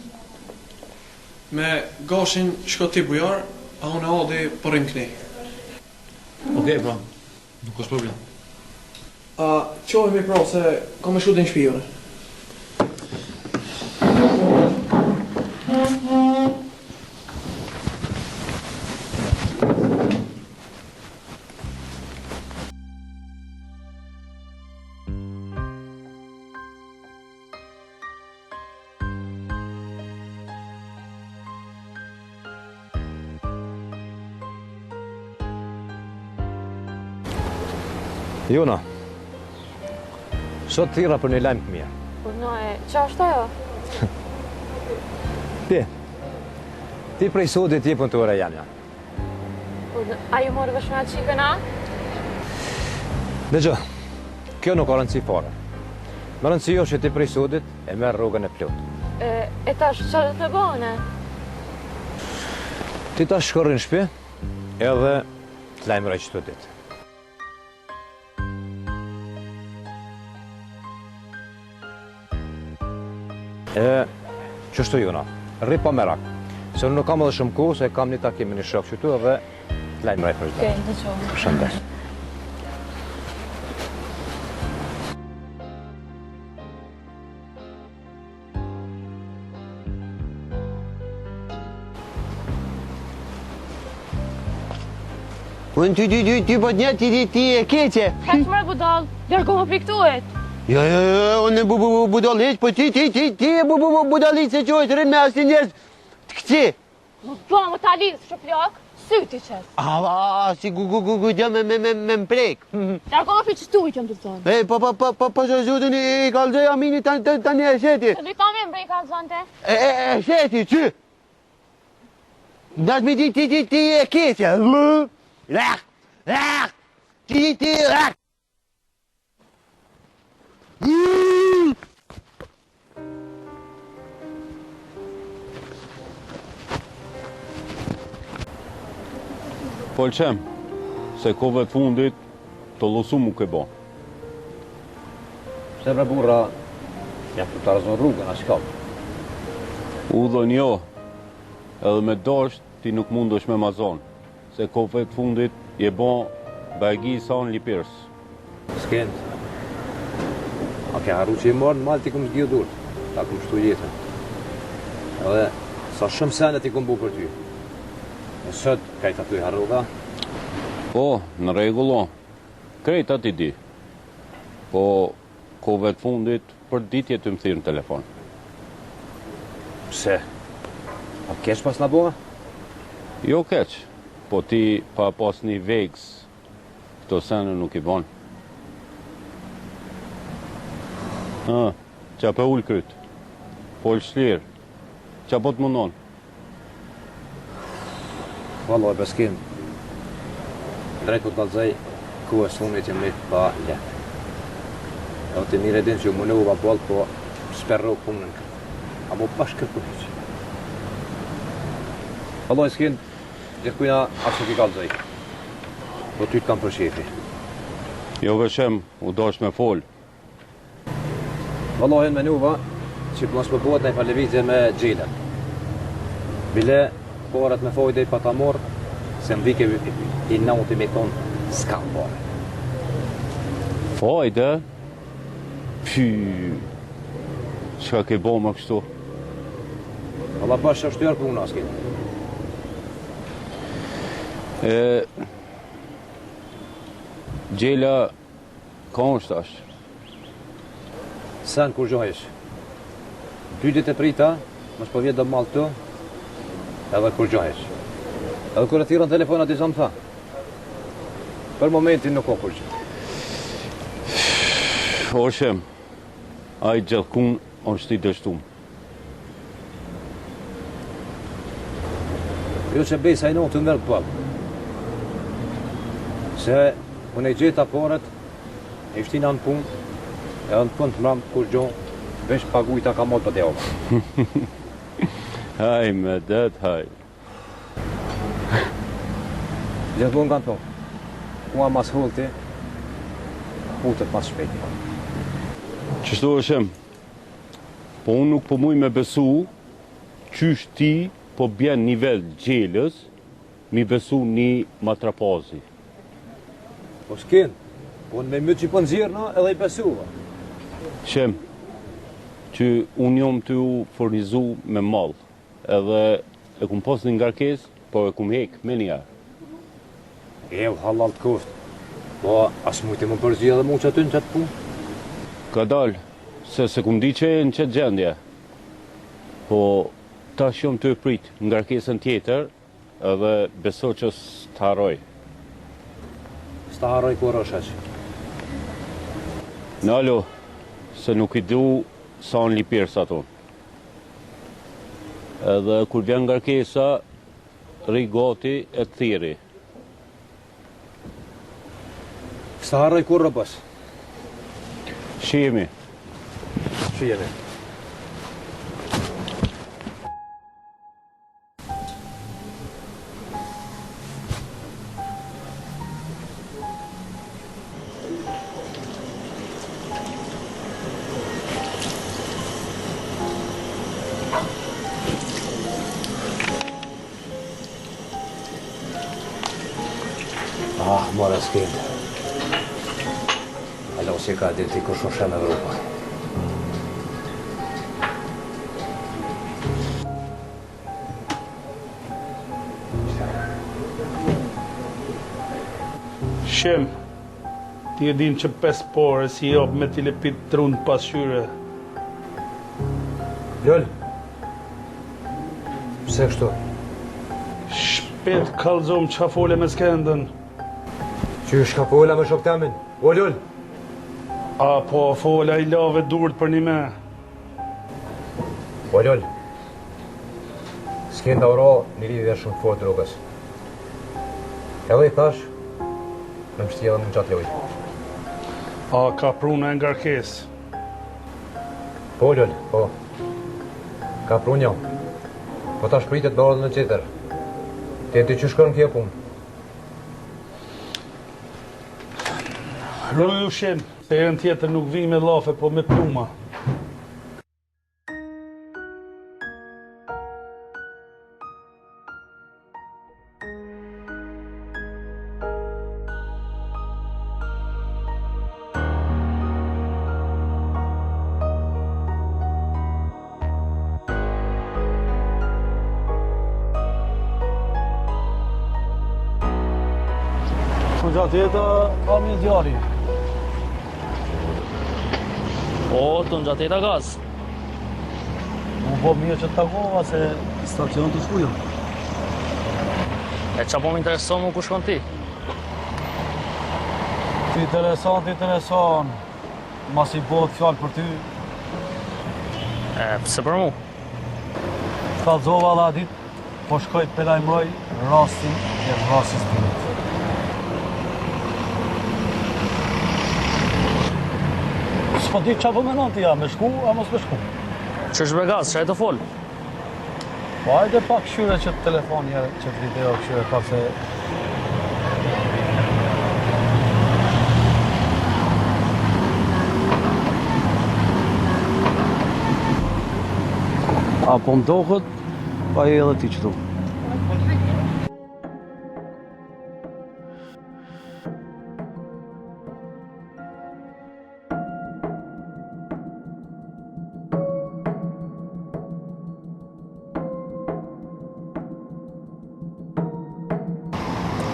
Me Gashin shko ti Bujar, a unë e Adi po rrim kënej. Okej pra, nuk është problem. A çohemi pra se kam me shku deri në shtëpi unë. Jona, sot thirra për një lajm të mirë. Urdhno e, ça është ajo? Ti, ti prej sodit je punëtore jemja. Urdhno, a ju morë vesh me atë çikën, a? Dëgjo, kjo nuk ka rëndësi fare. Me rëndësi është që ti prej sodit e merr rrogën e plotë. E, e tash, ça do të me bo une? Ti tash shko rri në shpi, edhe të lajmëroj qëto ditë. E, qështu Jona, rri pa merak, se unë nuk kam edhe shumë kohë, se kam një takim me një shok qëtu edhe të lajmëroj për çdo. Okej, dëgjohemi. Përshëndes. Unë ty, ty, ty, ty, po të një, ti, ti, ti e keqe. Hec more budall, largohu prej këtuhit. Jo, jo, jo, unë bu, bu, bu, budall hiç, po ti, ti, ti, ti e bu, bu, bu, budallice që është rrin me asi njerëz të këqij. Më bo më ta lidh shuplak, sytë i qes. A, a, a, si gu, gu, gu, gu, gjë me, me, me, me më prek. Largohu prej qëtuhit jam tu thonë. E, po, po, po, po, po, po, zotin i, i kallzoj Aminit tani, tani, tani e sheti. Të lujta me mbre i kallzonte. E, e, e sheti, qy? Ndash mi ti, ti, ti, ti e keqe. Lek, lek, ti, ti, lek. Fol Çem, se kohëve të fundit të llusu mu ke bo. Pse bre burra, jam tu ta rrëzon rrugën, a çka? Udhën jo, edhe me dosht ti nuk mundesh me ma zonë. Se kohëve të fundit je bo bajagi sa në lipirs. Skend. A ke harru që je marrë në mal t'i kom zgjidh durt, ta kom shtu jetën. Edhe sa shumë sene t'i kom bo për ty. E sot krejt ato i harrove? Po, në rregull o. Krejt ato i di. Po kohëve të fundit për ditë je tu më thirrë në telefon. Pse? A keq pasna bo? Jo keq, po ti pa pas një vegës, këto sene nuk i bon. Hë, Ça pe ul kryt? Fol shlirë. Ça po të mundon? Vallahi Beskim, drejt po të kallzoj, kohët e funit jam met pa lek. Edhe ti mirë e din që u munova boll, po s'pe rrok punën këtë. Amo bash kërkun hiç. Vallahi s'kin, gjithkujna as nuk i kallzoj. Po ty të kam për qefi. Jo veçem, u dasht me fol. Vallahi menuva që mos po bëhet naj lëvizje me Gjelën. Bile paret me fajde i pata marr, se më vike inati me thonë, s'kam pare. Fajde? Py, çka ke bo më kështu? Valla bash është tërë puna, s'ke. E, Gjela Ka është tash? Sen kurgjo hiç. Dy ditë e prita, mos po vjen do mall këtu, edhe kurgjo hiç. Edhe kur e thirra në telefon aty sa më tha. Për momentin nuk ka kurgjo. O Shem, ai gjithkun është i dështum. Jo që besa i në të mërë të Se unë e gjeta paret, e shtina në punë, edhe në punë të mramë, kurgjo, veç pagujta ka mot për djava. Haj, me det, haj. Gjithmonë kanë thonë, kua mas hullti, hutet mas shpejti. Qështu është Shem, Po unë nuk po muj me besu qysh ti po bjen nivel Gjelës mi besu një matrapazi. Po s'kin, po unë me mytë që po nxjerrë edhe i besuva. Shem, që unë jom tu u furnizu me mall, edhe e kum pas një ngarkesë, po e kum hek menjëherë. Eu, hallall të koft. Po, a s'mujte me përzi edhe mu qaty në qatë punë? Kadal, se s'e kum di që je në qëtë gjendje. Po, tash jom tu e prit ngarkesën tjetër edhe beso që s'të harroj. S'ta harroj kurrë shoq. Nalu, se nuk i du sa në lipirsat unë. Edhe kur vjen ngarkesa, Rri gati e të thirri. S'ta harroj kurrë bos. Shihemi. Shihemi. Ah, more Skend. Alo, si ka dhe ti kush është në Evropa. Shem, ti e din që pes pare s'i jap me t'i lëpit trun pasqyre. Lol, pse kështu? Shpejt kallzom ça fole me Skendën. Qysh çka fola me shok temin? O Lol! A po fola i lave durt për një me? O Lol! Skenda u ra një lidhje shumë të fortë drogës. Edhe i thash, me më shti edhe mu në qatë lojë. A ka pru naj ngarkesë? Po, Lol, po. Ka pru një. Po tash pritet me ardhë një tjetër. Ti e di qysh shkon kjo punë. Ruju Shem, se herën tjetër nuk vi me llafe, po me pluma. Po gjatë jeta ka një djali. O, të në gjatë jeta gaz. U bo mirë që të takova se stacion të shkujo. E ça po më intereson mu ku shkon ti? Të intereson, të intereson. Masi bëhet fjalë për ty. E, pse për mu? Të kallzova edhe atë ditë, po shkoj të lajmëroj rastin e vrasjes të S'po di ça po menon ti ja, me shku, a mos me shku? Qysh bre Gaz, ça je tu folë? Po hajde pak kqyre qët telefon njëherë, qët video kqyre pak se... A po më doket, pa e edhe ti qëtu.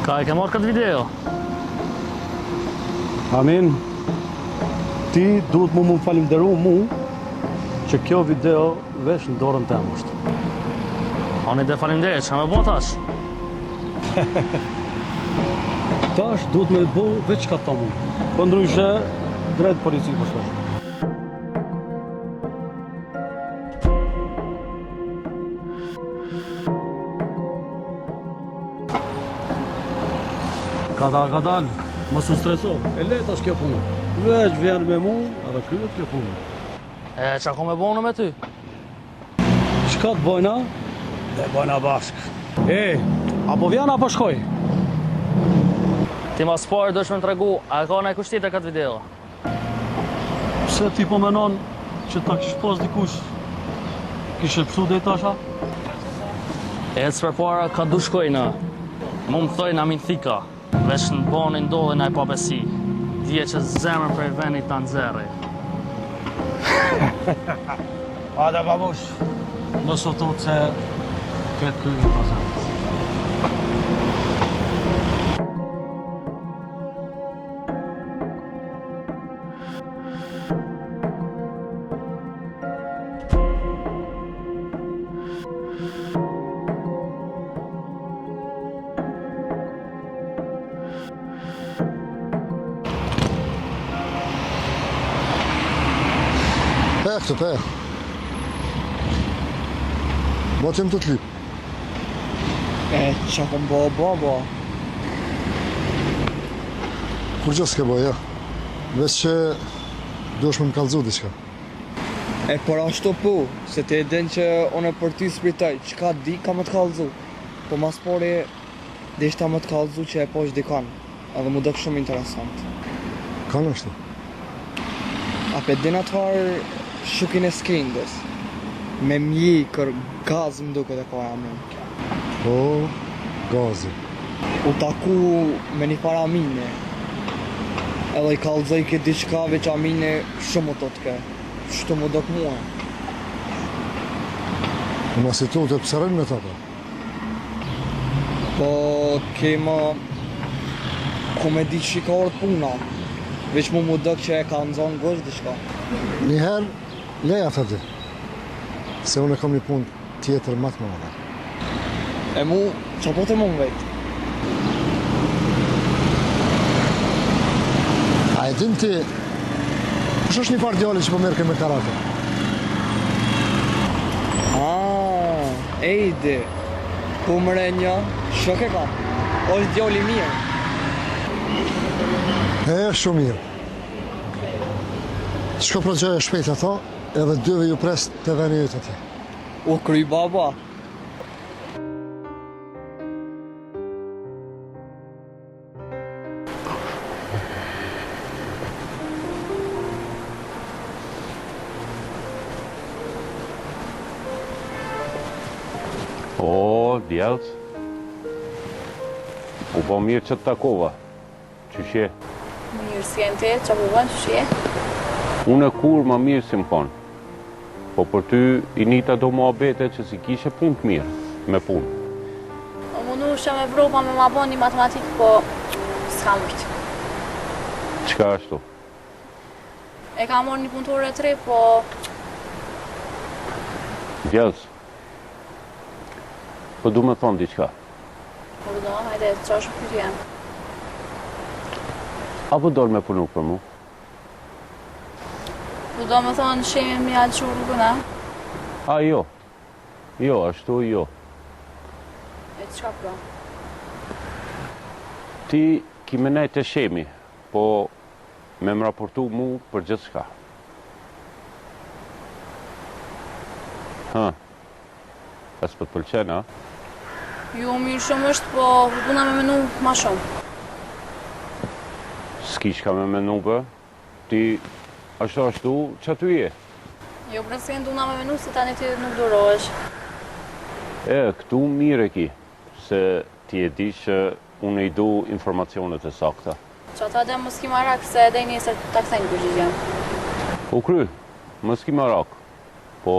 Ka e ke marrë këtë video? Amin, ti duhet mu më falimderu mu që kjo video veç në dorën teme është. Ani de faleminderit, çka me bo tash? Tash duhet me bo veç çka të mu. Po ndryshe, drejt polici po shkosh. Kadal, kadal, mos u streso, e lehtë është kjo punë. Veç vjen me mu, edhe kryet kjo punë. E, ça kom me bo unë me ty? Çka të bojna? E bojna bashkë. E, a po vjen apo shkoj? Ti ma s'pari duhesh me më tregu, a e ka najkush tjetër këtë video? Pse ti po menon që ta kish pas dikush kishe pshtu deri tash a? Ec përpara, ka du shkojna. Mu më thojnë Amin Thika. Veç në bani ndodhi naj pabesi. Dije që zemrën prej venit ta nxerri. Hajde babush, mos u tut se këtë kryet pa zemrës. Pe këtu, pe. Mo të jem tu të lypë. E, ça kom bo, bo, bo. Kurgjo s'ke bo, ja. Veç që duhesh me më kallzu diçka. E, por ashtu po, se ti e din që unë për ty s'pritoj, çka di, kam me të kallzu. Po ma s'pari, Deshta me të kallzu që e pash dikon, edhe m'u dok shumë interesant. Kan është? A pe din atë farë shokin e Skendës, me mjekër Gaz më duket e ka emrin. Po, Gazi. U taku me një farë Amine, edhe i kallzojke diçka veç Amine shumë u tutke, kështu m'u dok mua. Po masi tutet pse rrin me ta po? Po, kema... Ku me di qysh i ka ardhë puna. Veç mu m'u dok që e ka nxonë ngusht diçka. Njëherë, lej atë aty. Se unë e kam një punë tjetër ma të madhe. E mu, ça po të mu më vetë? A e din ti, kush është një farë djali që po merrke me karate? Ah, Ejdi, po more një, shok e kam, është djalë i mirë. E, shumë mirë. Shko pra gjeje shpejt ato, edhe dyve ju pres te veni yt atje. U kry baba. O, djalë. U bo mirë që të takova. Qysh je? Mirë, si je ti, ça po bën, qysh je? Unë kurrë ma mirë s'jam konë. Po për ty i nita do muhabete që s'i kishe punë të mirë, me punë. U munusha me vropa me ma bo një matematikë, po s'ka mujtë. Çka ashtu? E ka marrë një punëtore të re, po... Djelës, po du me thonë diçka. Urdhno, hajde, ça është pyetja? A po don me punu për mu? Po do me thonë shemi me ia lëshu rrugën, a? A, jo. Jo, ashtu jo. E çka pra? Ti ki me nejt te Shemi, po me më raportu mu për gjithçka. Ha. A s'po të pëlqen, a? Jo, mirë shumë është, po duna me menu ma shumë. S'ki çka me menu, bë? Ti, ashtu ashtu, qaty je? Jo, për nëse duna me menu, se tani ti nuk durohesh. E, këtu mirë e ki, se ti e di që unë i du informacionet e sakta. Qata dhe mos ki marak, se edhe nesër ta kthejnë përgjigjen. U kry, mos ki marak, po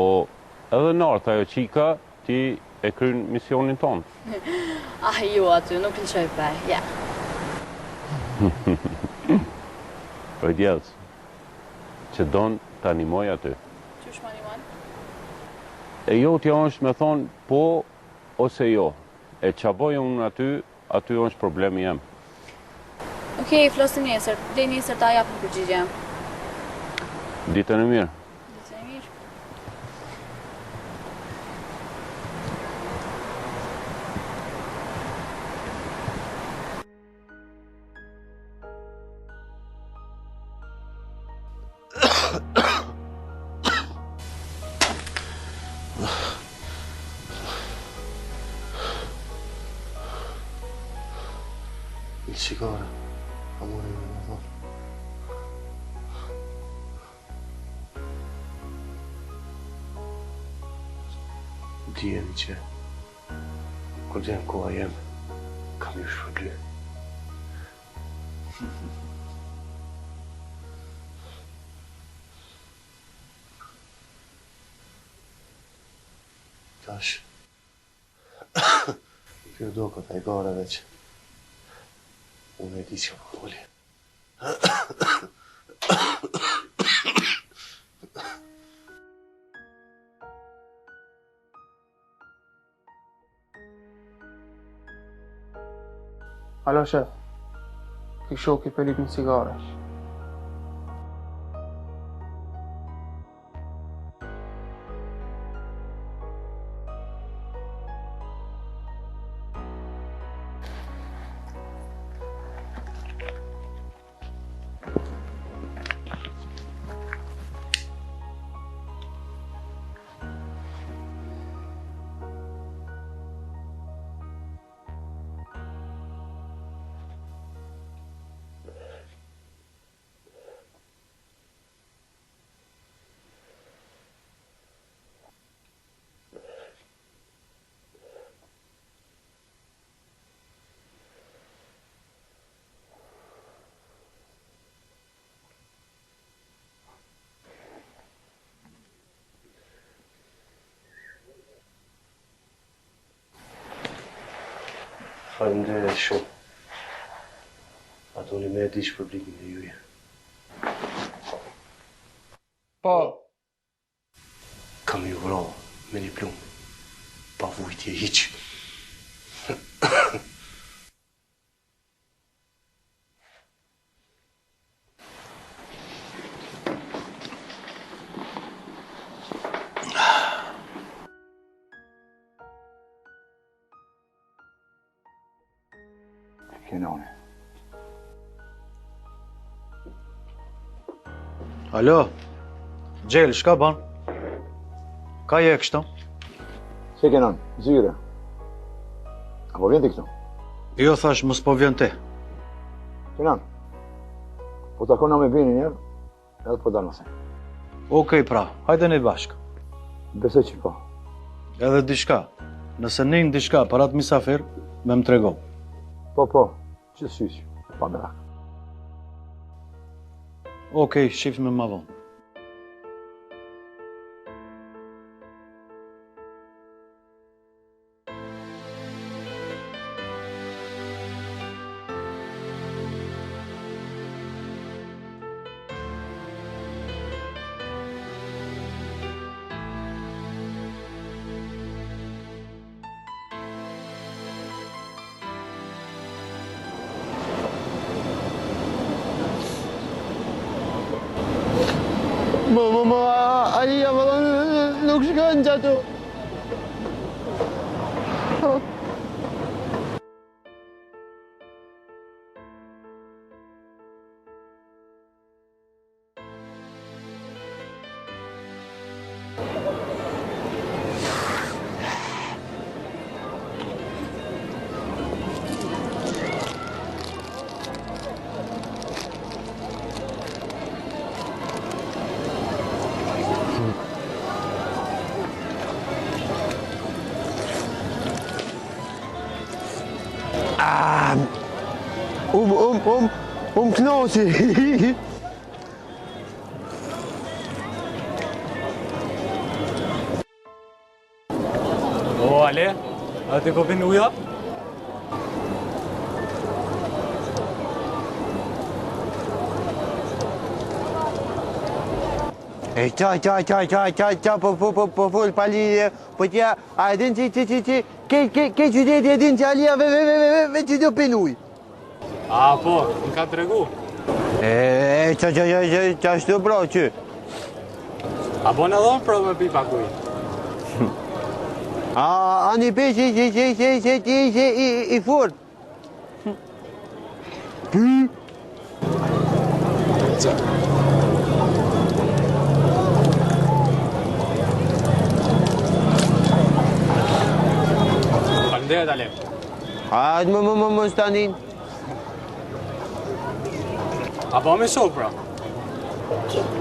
Edhe n'ardht ajo çika, ti e kryn misionin tonë. Ah, jo aty, nuk lëshoj pe, ja. Oj djellës, që don ta nimoj aty. Qysh ma nimon? E jotja është me thonë po ose jo. E ça boj unë aty, aty është problemi jem. Okej, flasim nesër. Deri nesër ta japim përgjigje. Ditën e mirë. Ditën e mirë. Një cigare, a mune me më dhonë. Dijeni që, kur të vjen koha jem, kam ju shpërbly. Tash, kjo doket hajgare veç, unë e di që po foli. Alo shef, ky shoki po lyp një cigare. Faleminderit shumë. A doni me e di shpërblimin e juj? Po. Kam ju vra me një plumb. Pa vujtje hiç. Kenani. Alo, Xhel, çka ban? Ka je kështu? Si Kenan, zyre. A po vjen ti këtu? Jo, thash, mos po vjen ti. Kenan, po takona me Benin njëherë, edhe po dalë Okej pra, hajde ne bashkë. Besoj që po. Edhe diçka, nëse nin diçka për atë misafir, me më trego. Po, po, që sysh, pa merak. Okej, shifmi ma vonë. Më, më, më, Alia, më, nuk. nuk shkon qato. Ah, um, um, um, um knaqi. O, Ale, a ti po pin ujë? E qa, qa, qa, qa, qa, qa, po, po, po, po, fol pa lidhje, po tja, a e din që, që, që, që, ke, ke, ke qyteti e din që Alia ve, ve, ve, ve, ve, ve, që do pin ujë. A, po, më ka tregu. E, e, qa, qa, qa, qa, qa, ashtu bro, që? A bo në dhonë pro me pi pak ujë? A, a një pe që, që, që, që, që, që, që, i, i fort. Py. Faleminderit, Ale. Hajde më më më më stanin. A po me shok, pra?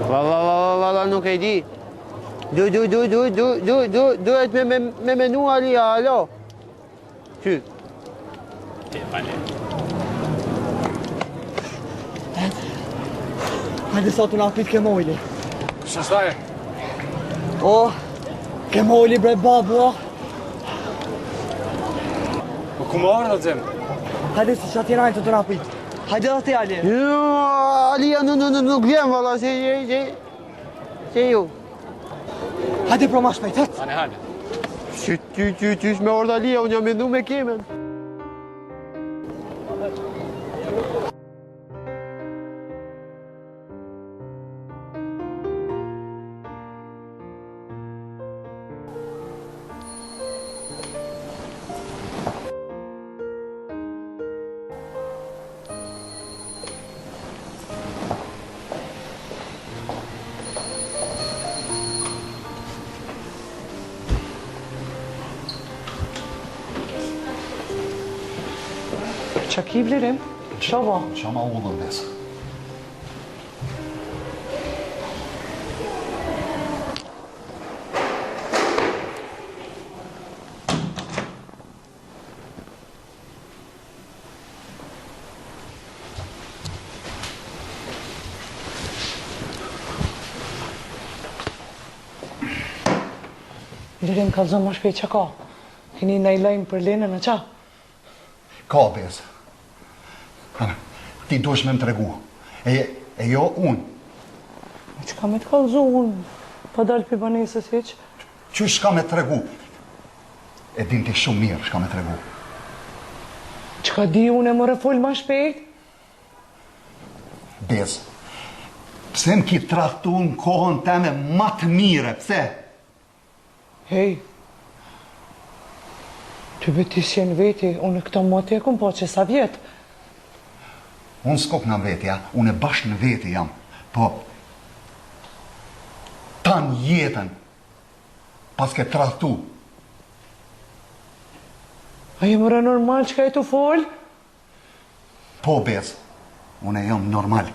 Va, va, va, va, va, va, nuk e di. Du, du, du, du, du, du, du, duhet me, me, me menu Alia, alo. Qy? E, pale. Hajde sa të na prit Kemoli. Kush është ai? O, Kemoli bre babo. Po ku më ardhë, Xhem? Hajde se që atje rajnë të të na prit. Hajde dhe ti, Ali. Jo, Alia nuk, nuk, nuk vjen, valla, se, se, se, se ju. Hajde pro ma shpejt, hajde. Hajde, hajde. Që, që, që, që, me ardhë Alia, unë jam mendu me Kemen. Qa ki Blerim? Qa bo? Qa ma udhën besë? Blerim, kallzo ma shpejt çka ka? Keni naj lajm për Lenën a qa? Ka, Besë. Ana, ti duhesh me më tregu. E, e jo unë. E çka me të kallzu unë? Pa dalë prej banesës hiç? Qysh çka me tregu? E din ti shumë mirë çka me tregu. Çka di unë e more fol ma shpejt? Besë, pse më ki tradhtu në kohën teme ma të mire, pse? Hej, ty be ti s'je në veti, unë këto moti e kom pa që sa vjet. Unë s'kokna në veti, ja, unë e bash në veti jam, po tan jetën paske tradhtu. A je more normal çka je tu fol? Po Besë, unë jam normal.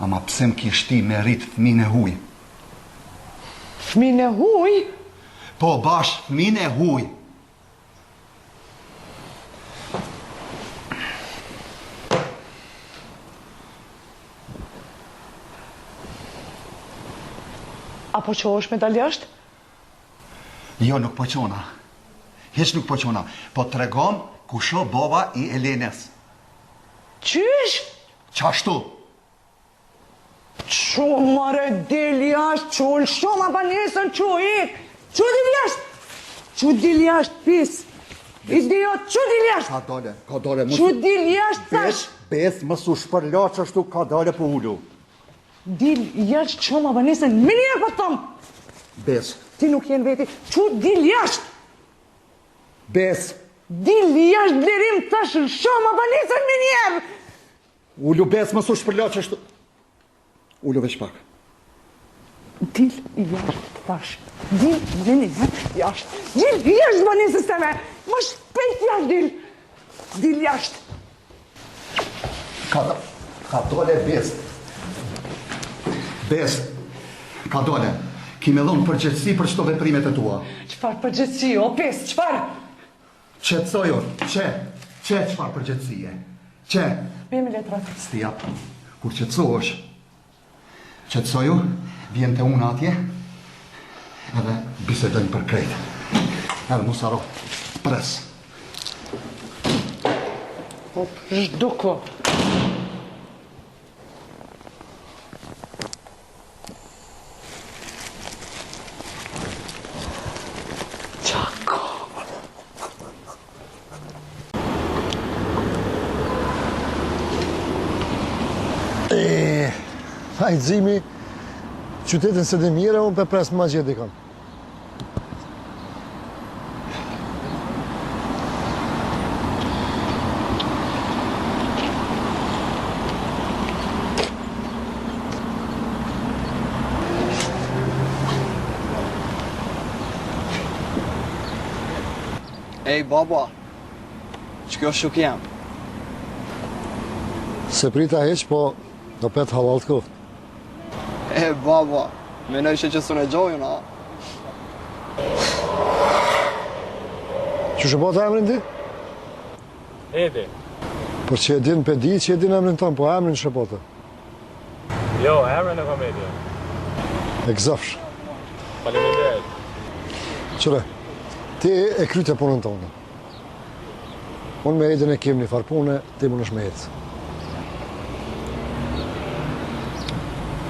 Ama pse më ki shti me rrit fëmin e huj? Fëmin e huj? Po bash fëmin e huj. A po çohesh me dal jashtë? Jo, nuk po çona. Hiç nuk po çona. Po tregom kush o baba i Elenës. Qysh? Qashtu? Çu more dil jashtë, çu lëshoma banesën, çu ik! Çu dil jashtë! Çu dil jashtë, pis! Idiot, çu dil jashtë! Ka dale, ka dale, mos... Çu dil jashtë, thash! Besë, besë, mos u shpërla qashtu, ka dale po ulu. Dil jashtë lëshoma banesën, menjëherë po të thom! Besë. Ti nuk je në veti. Çu dil jashtë! Besë. Dil jashtë Blerim tash lëshoma banesën menjëherë! Ulu Besë mos u shpërla qështu. Ulu veç pak. Dil jashtë tash. Dil menjëherë jashtë. Dil jashtë banesës teme. Më shpejt jashtë dil. Dil jashtë. Ka, ka dole Besë. Besë. Ka dole. Ki me dhonë përgjegjësi për qëto veprimet e tua. Çfarë përgjegjësi, o pis, çfarë? Qetësoju, qe, qe çfarë përgjegjësie. Qe. Bjemi letrat. S'ti jap. Kur qetësohesh, qetësoju, vjen te unë atje, edhe bisedojmë për krejt. Edhe mos harro, pres. Hop, zhduku. E, ai Ximi, qytetin s'e di mirë, unë pe pres me ma gjetë dikon. Ej, baba, që kjo shok jam? S'e prita hiç, po do pet hallall të koftë. E, baba, menojshe që s'un e gjoj unë, a? Qysh e pate emrin ti? Edi. Po që e din pe di, që e din emrin tonë, po emrin qysh e pate? Jo, emrin e kam Edi. E gëzofsh. Faleminderit. Qyre, ti e kryte punën tonë. Unë me Edin e kem një farë pune, ti mundesh me ecë.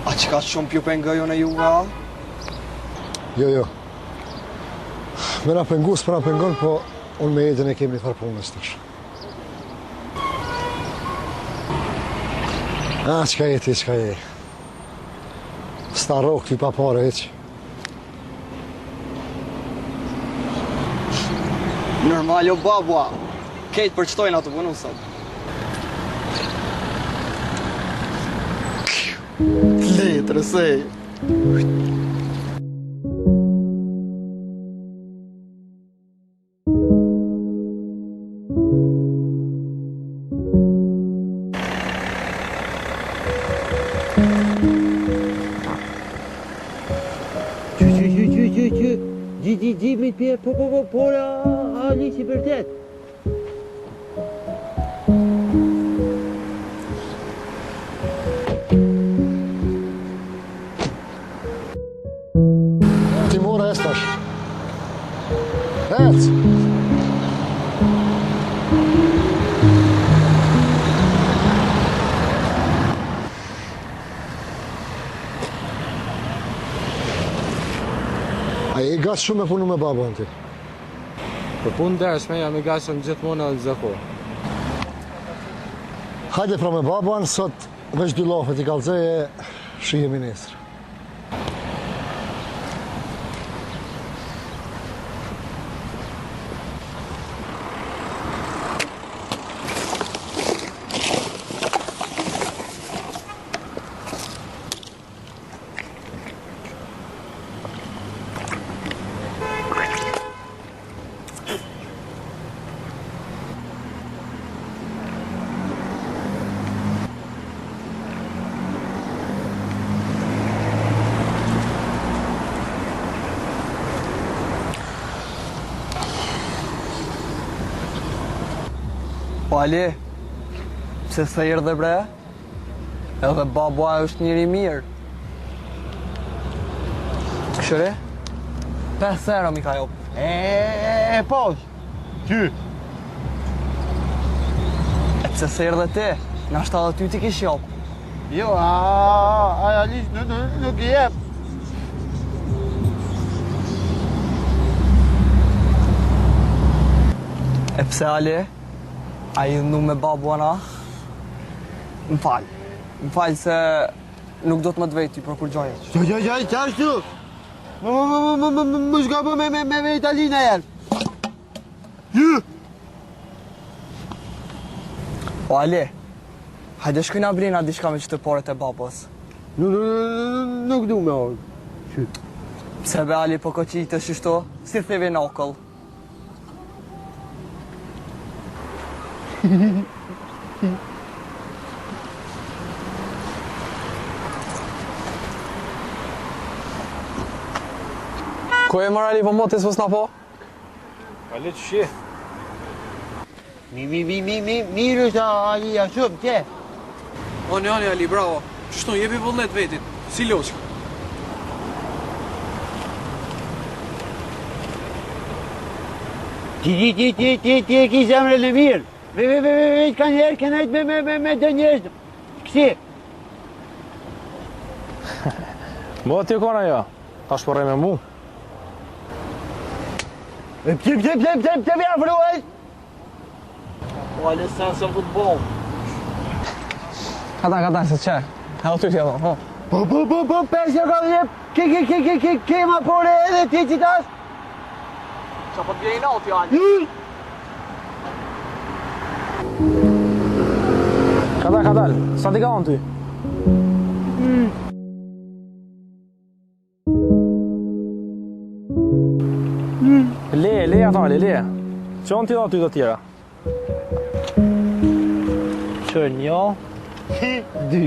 A që ka shumë p'ju pengoj unë e juve, a? Jo, jo. Me na pengu, s'po na pengon, po unë me Edin e kem një farë pune, tash. A, çka je ti, çka je? S'ta rrok ty pa pare, hiç. Normal jo baba. Kejt për qëtojnë atë punu sot. Letrë, se. Qy, qy, qy, qy, qy, qy, gji, gji, gji, mi pje, po, po, po, po, a, Ali, si vërtet. Ti more ec tash. Ec! A je i gatshëm me punu me babën ti? Për punë ndershme jam i gatshëm gjithmonë edhe në çdo kohë. Hajde pra me babën, sot veç dy llafe t'i kallzoj e shihemi nesër. Po Ali, pse s'erdhe bre? Edhe baba është njeri i mirë. Këshyre? 5 euro mi ka jop. E, e, e, po, ty. E pse s'erdhe ti? Nashta edhe ty t'i kish jop. Jo, a, a, Ali, nuk, nuk, nuk i jep. E pse Ali? A je idhnu me babën a? Më fal. Më fal se nuk do të më të vej ty për kurgjo. Jo, jo, jo, qashtu. Më, më, më, më, më, më, më zgabo me, me, me, me Italinë e herë. Jë! O Ali, hajde shkojna blejna diçka me qëto paret e babës. Nuk, nuk, nuk du me ardhë. Pse be Ali po koqitesh qështu, si theve në okull. Ku je more Ali po moti s'po s'na po? Ali qysh je? Mi, mi, mi, mi, mi, mirë është Ali, ja shumë, qe? Ani, ani, Ali, bravo. Qështu, jepi vullnet vetit, si loqkë. Ti, ti, ti, ti, ti, ti e ki zemrën e mirë. Ve, ve, ve, ve, ve, ka njerë, kënajt me, me, me, me do njerëz. Kësi. Moti e kona jo, tash po rrej me mu. E pse, pse, pse, pse, pse, pse, afrohesh? O, Ali, sen se futbol. Kata, kata, se që? Edhe ty t'ja ho. Po, po, po, po, pesë ka dhjep, ke, ke, ke, ke, ke, ke, ma pore edhe ti që tash? Qa po të vjen inati, Ali? Kadal, kadal, sa t'i ka unë ty? Le, le ato, le, le. Që unë t'i do ty të tjera? Që një, dy.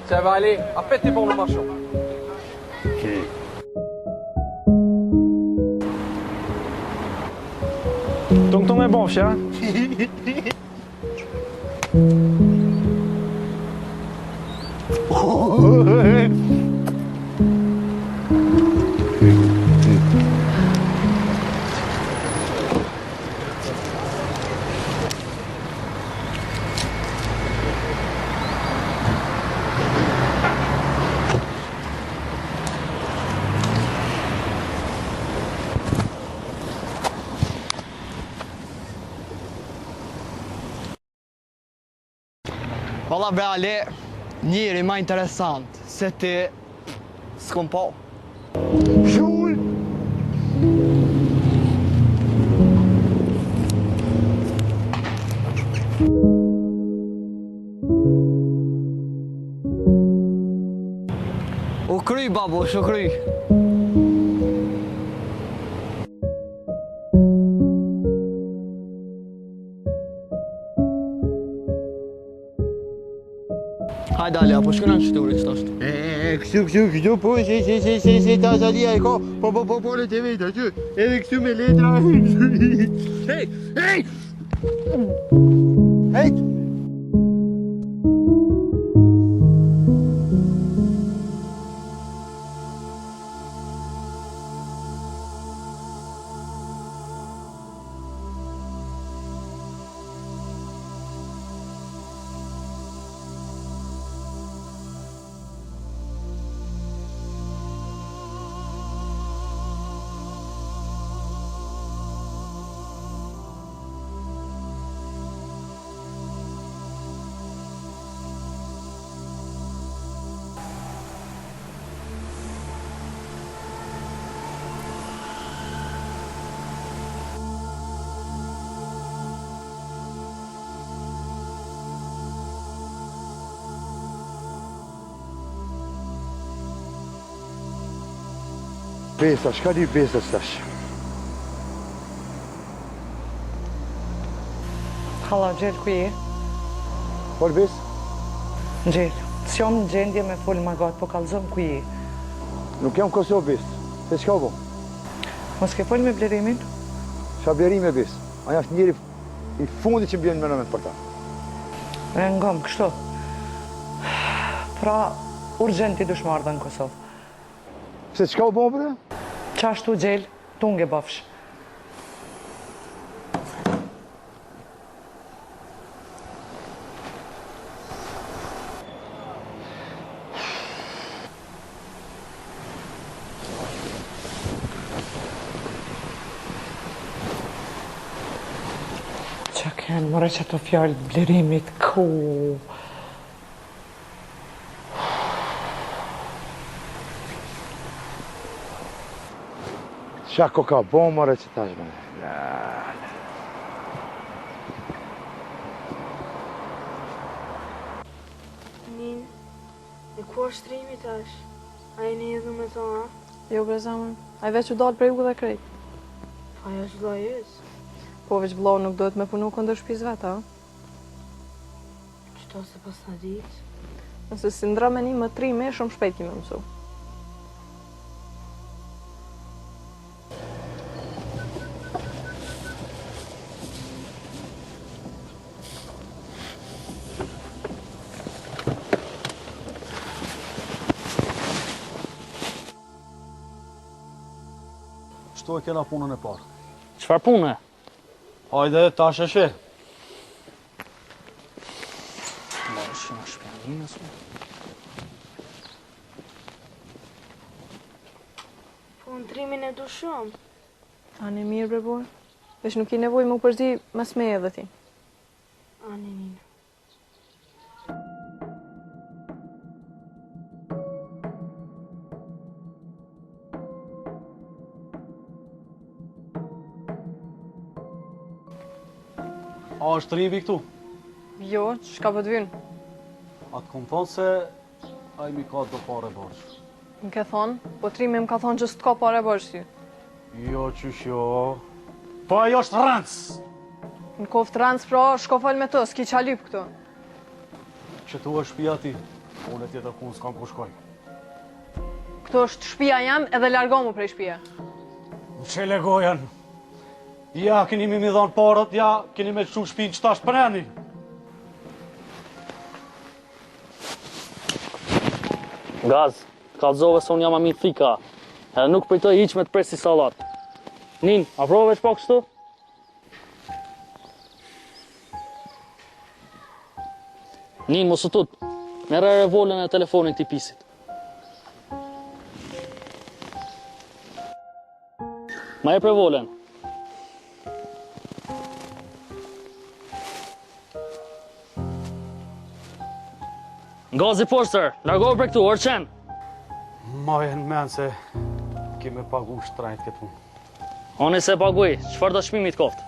Që e Ali, a pet ti po më ma shumë. Tung tung e bofsh, ja? Valla bre Ali, njeri ma interesant se ti s'kom pa. Shul! U kry babush, u kry. Hajde Ali, apo shkojna në qyturi që tash? E, e, e, kështu, kështu, kështu, po, si, si, si, si, si, tash Alia e ka, po, po, po, po, le të vete, që, edhe kështu me letra, hej, hej, hej, Besa, çka di Besa tash? Halla, Gjel, ku je? Fol Besë? Gjel, s'jam në gjendje me fol ma gatë, po kallzom ku je. Nuk jam Kosovë, Besë. Se çka bo? Mos ke fol me Blerimin? Qa Blerimi Besë? Ai është njeri i fundit që më bjen në mend për ta. E ngom, kështu. Pra, urgjent ti dush me ardhë në Kosovë. Pse çka u bo bre? Qashtu Gjel, tung e bofsh. Qa kenë, more qato fjalë Blerimit, ku? Qa ko ka bo more që tash me? Nin, e ku është trimi tash? A jeni idhnu me to, a? Jo, bre zemër, ai veç u dalë prej udhe krejt. Po ai është vllai yt. Po veç vllau nuk duhet me punu kundër shpisë vet, a? Qëto s'e pasna ditë? Nëse s'i ndrron menimet trimi, shumë shpejt ki me mësu. Qëtu e kena punën e parë. Çfarë pune? Hajde, tash e sheh. Marrë që në shpia Ninës, mo. Po unë trimin e du shumë. Ani mirë bre burrë. Veç nuk ki nevojë m'u përzi mes meje dhe ti. Ani Nina. A është trimi këtu? Jo, çka po të vyn? A të kom thonë se ai m'i ka do pare borxh? Më ke thonë, po trimi më ka thonë që s'të ka pare borxh ty. Jo, qysh jo. Po ai është rrenc! Në koftë rrenc, pra, shko fol me të, s'ki ça lyp këtu. Qëtu është shpia e tij, unë tjetër kun s'kam ku shkoj. Këtu është shpia jem edhe largomu prej shpije. Mshele gojën. Ja, keni me m'i dhonë paret, ja, keni me lshu shpinë qëtash preni. Gaz, kallzove se unë jam ami thika, edhe nuk pritoj hiç me të pre si sallat. Nin, afrohu veç pak kështu? Nin, mos u tut, merre revolen e telefonin këtij pisit. Ma jep revolen. Gazi poshtër, largohu prej këtu, or qen. Maje në men se ke me pagu shtrajt këtë punë. Unë s'e paguj, çfarëdo çmimi të koftë?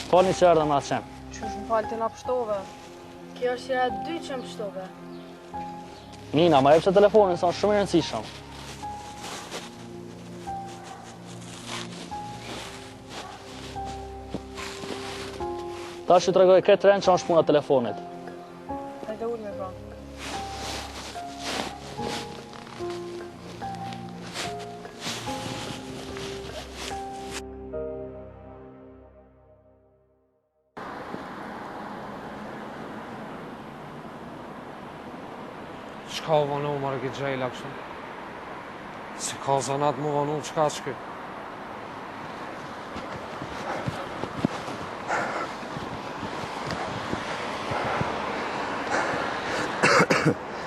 Falni që erdha me atë qen. Qysh më falë ti na pshtove? Kjo është hera e dytë që më pshtove. Nina, ma jep se telefonin, se është shumë i rëndësishëm. Tash ju tregoj këtë rend që është puna telefonit. Hajde ulme pra. Çka u vonu more ky xhejla kështu? Si ka zanat mu vonu, çka është ky?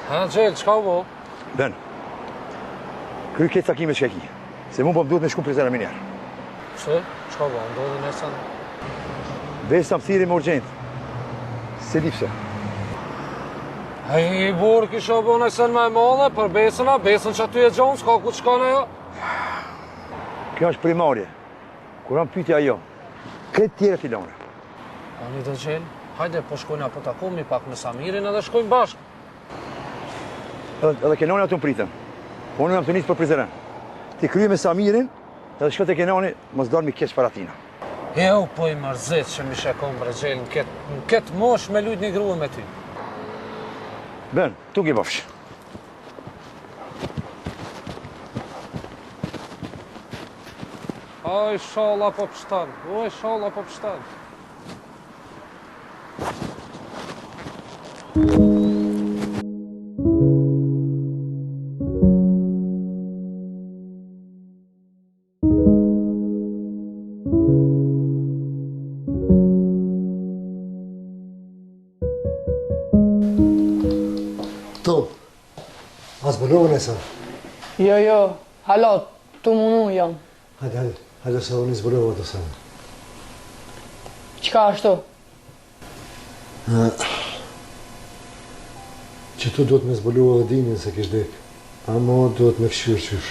Ha, Xhejl, çka u bo? Ben, kryj këtë takime që ki, se mu po më duhet me shku në Prizren menjëherë. Pse? Çka u bo? Ndodhi naj sen? Besa më thirri me urgjent, s'e di pse. Hej, burrë, kishe bo naj sen ma e madhe, për Besën a, Besën që aty e gjonë, s'ka ku të shkon ajo? Kjo është primarje, kur jam pytja ajo, këtë tjera t'i lone. Ani de Xhejl, hajde, po shkojna po takomi pak me Samirin edhe shkojmë bashkë. Edhe, edhe Kenani aty më pritën. Po unë jam tu nisë për Prizren. Ti kryje me Samirin, edhe shko te Kenani, mos dalmi keq para tina. Eu, po i mërzit që mi shekon bre Xhejl në këtë, në këtë mosh me lujt një grua me ty. Ben, tu ki bofsh. Oj, shalla po pështon, oj, shalla po pështon. To, a zbulove naj sen? Jo, jo, hala, tu munu jam. Hajde, hajde, hajde se unë zbulova do sen. Çka ashtu? Qëtu duhet me zbulu edhe Dinin se kish dek. Amo duhet me kqyr qysh.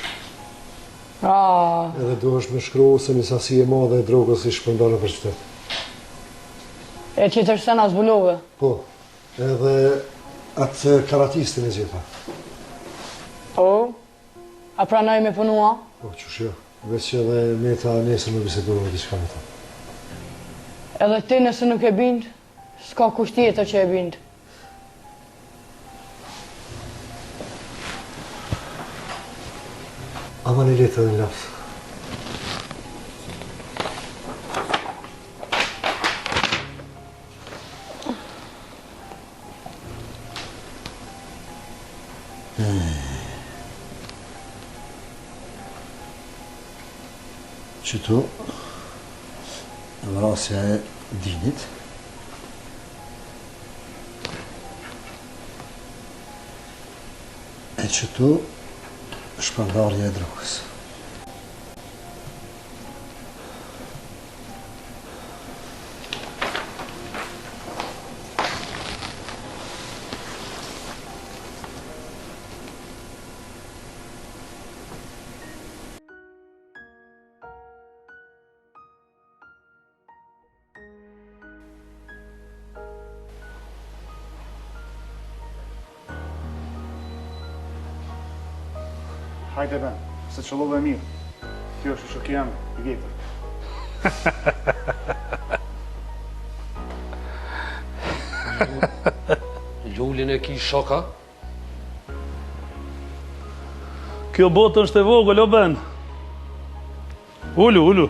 Ah. Edhe duhesh me shkru se një sasi e madhe e drogës i shpërndarë nëpër qytet. E qetër sen a zbulove? Po, edhe atë karatistin e gjeta. O, a pranoi me punu a? Po, qysh jo, veç edhe meta nesër me bisedu edhe diçka me ta. Edhe ti nëse nuk e bind, s'ka kush tjetër që e bind. Ama një letër dhe një laps. Qëtu, vrasja e Dinit, e qëtu, shpërndarja e drogës. Hajde Ben, se qëllove mirë. Kjo është shoki jem i vjetër. Lulin e ki shoka? Kjo botë është e vogël, o Ben. Ulu, ulu.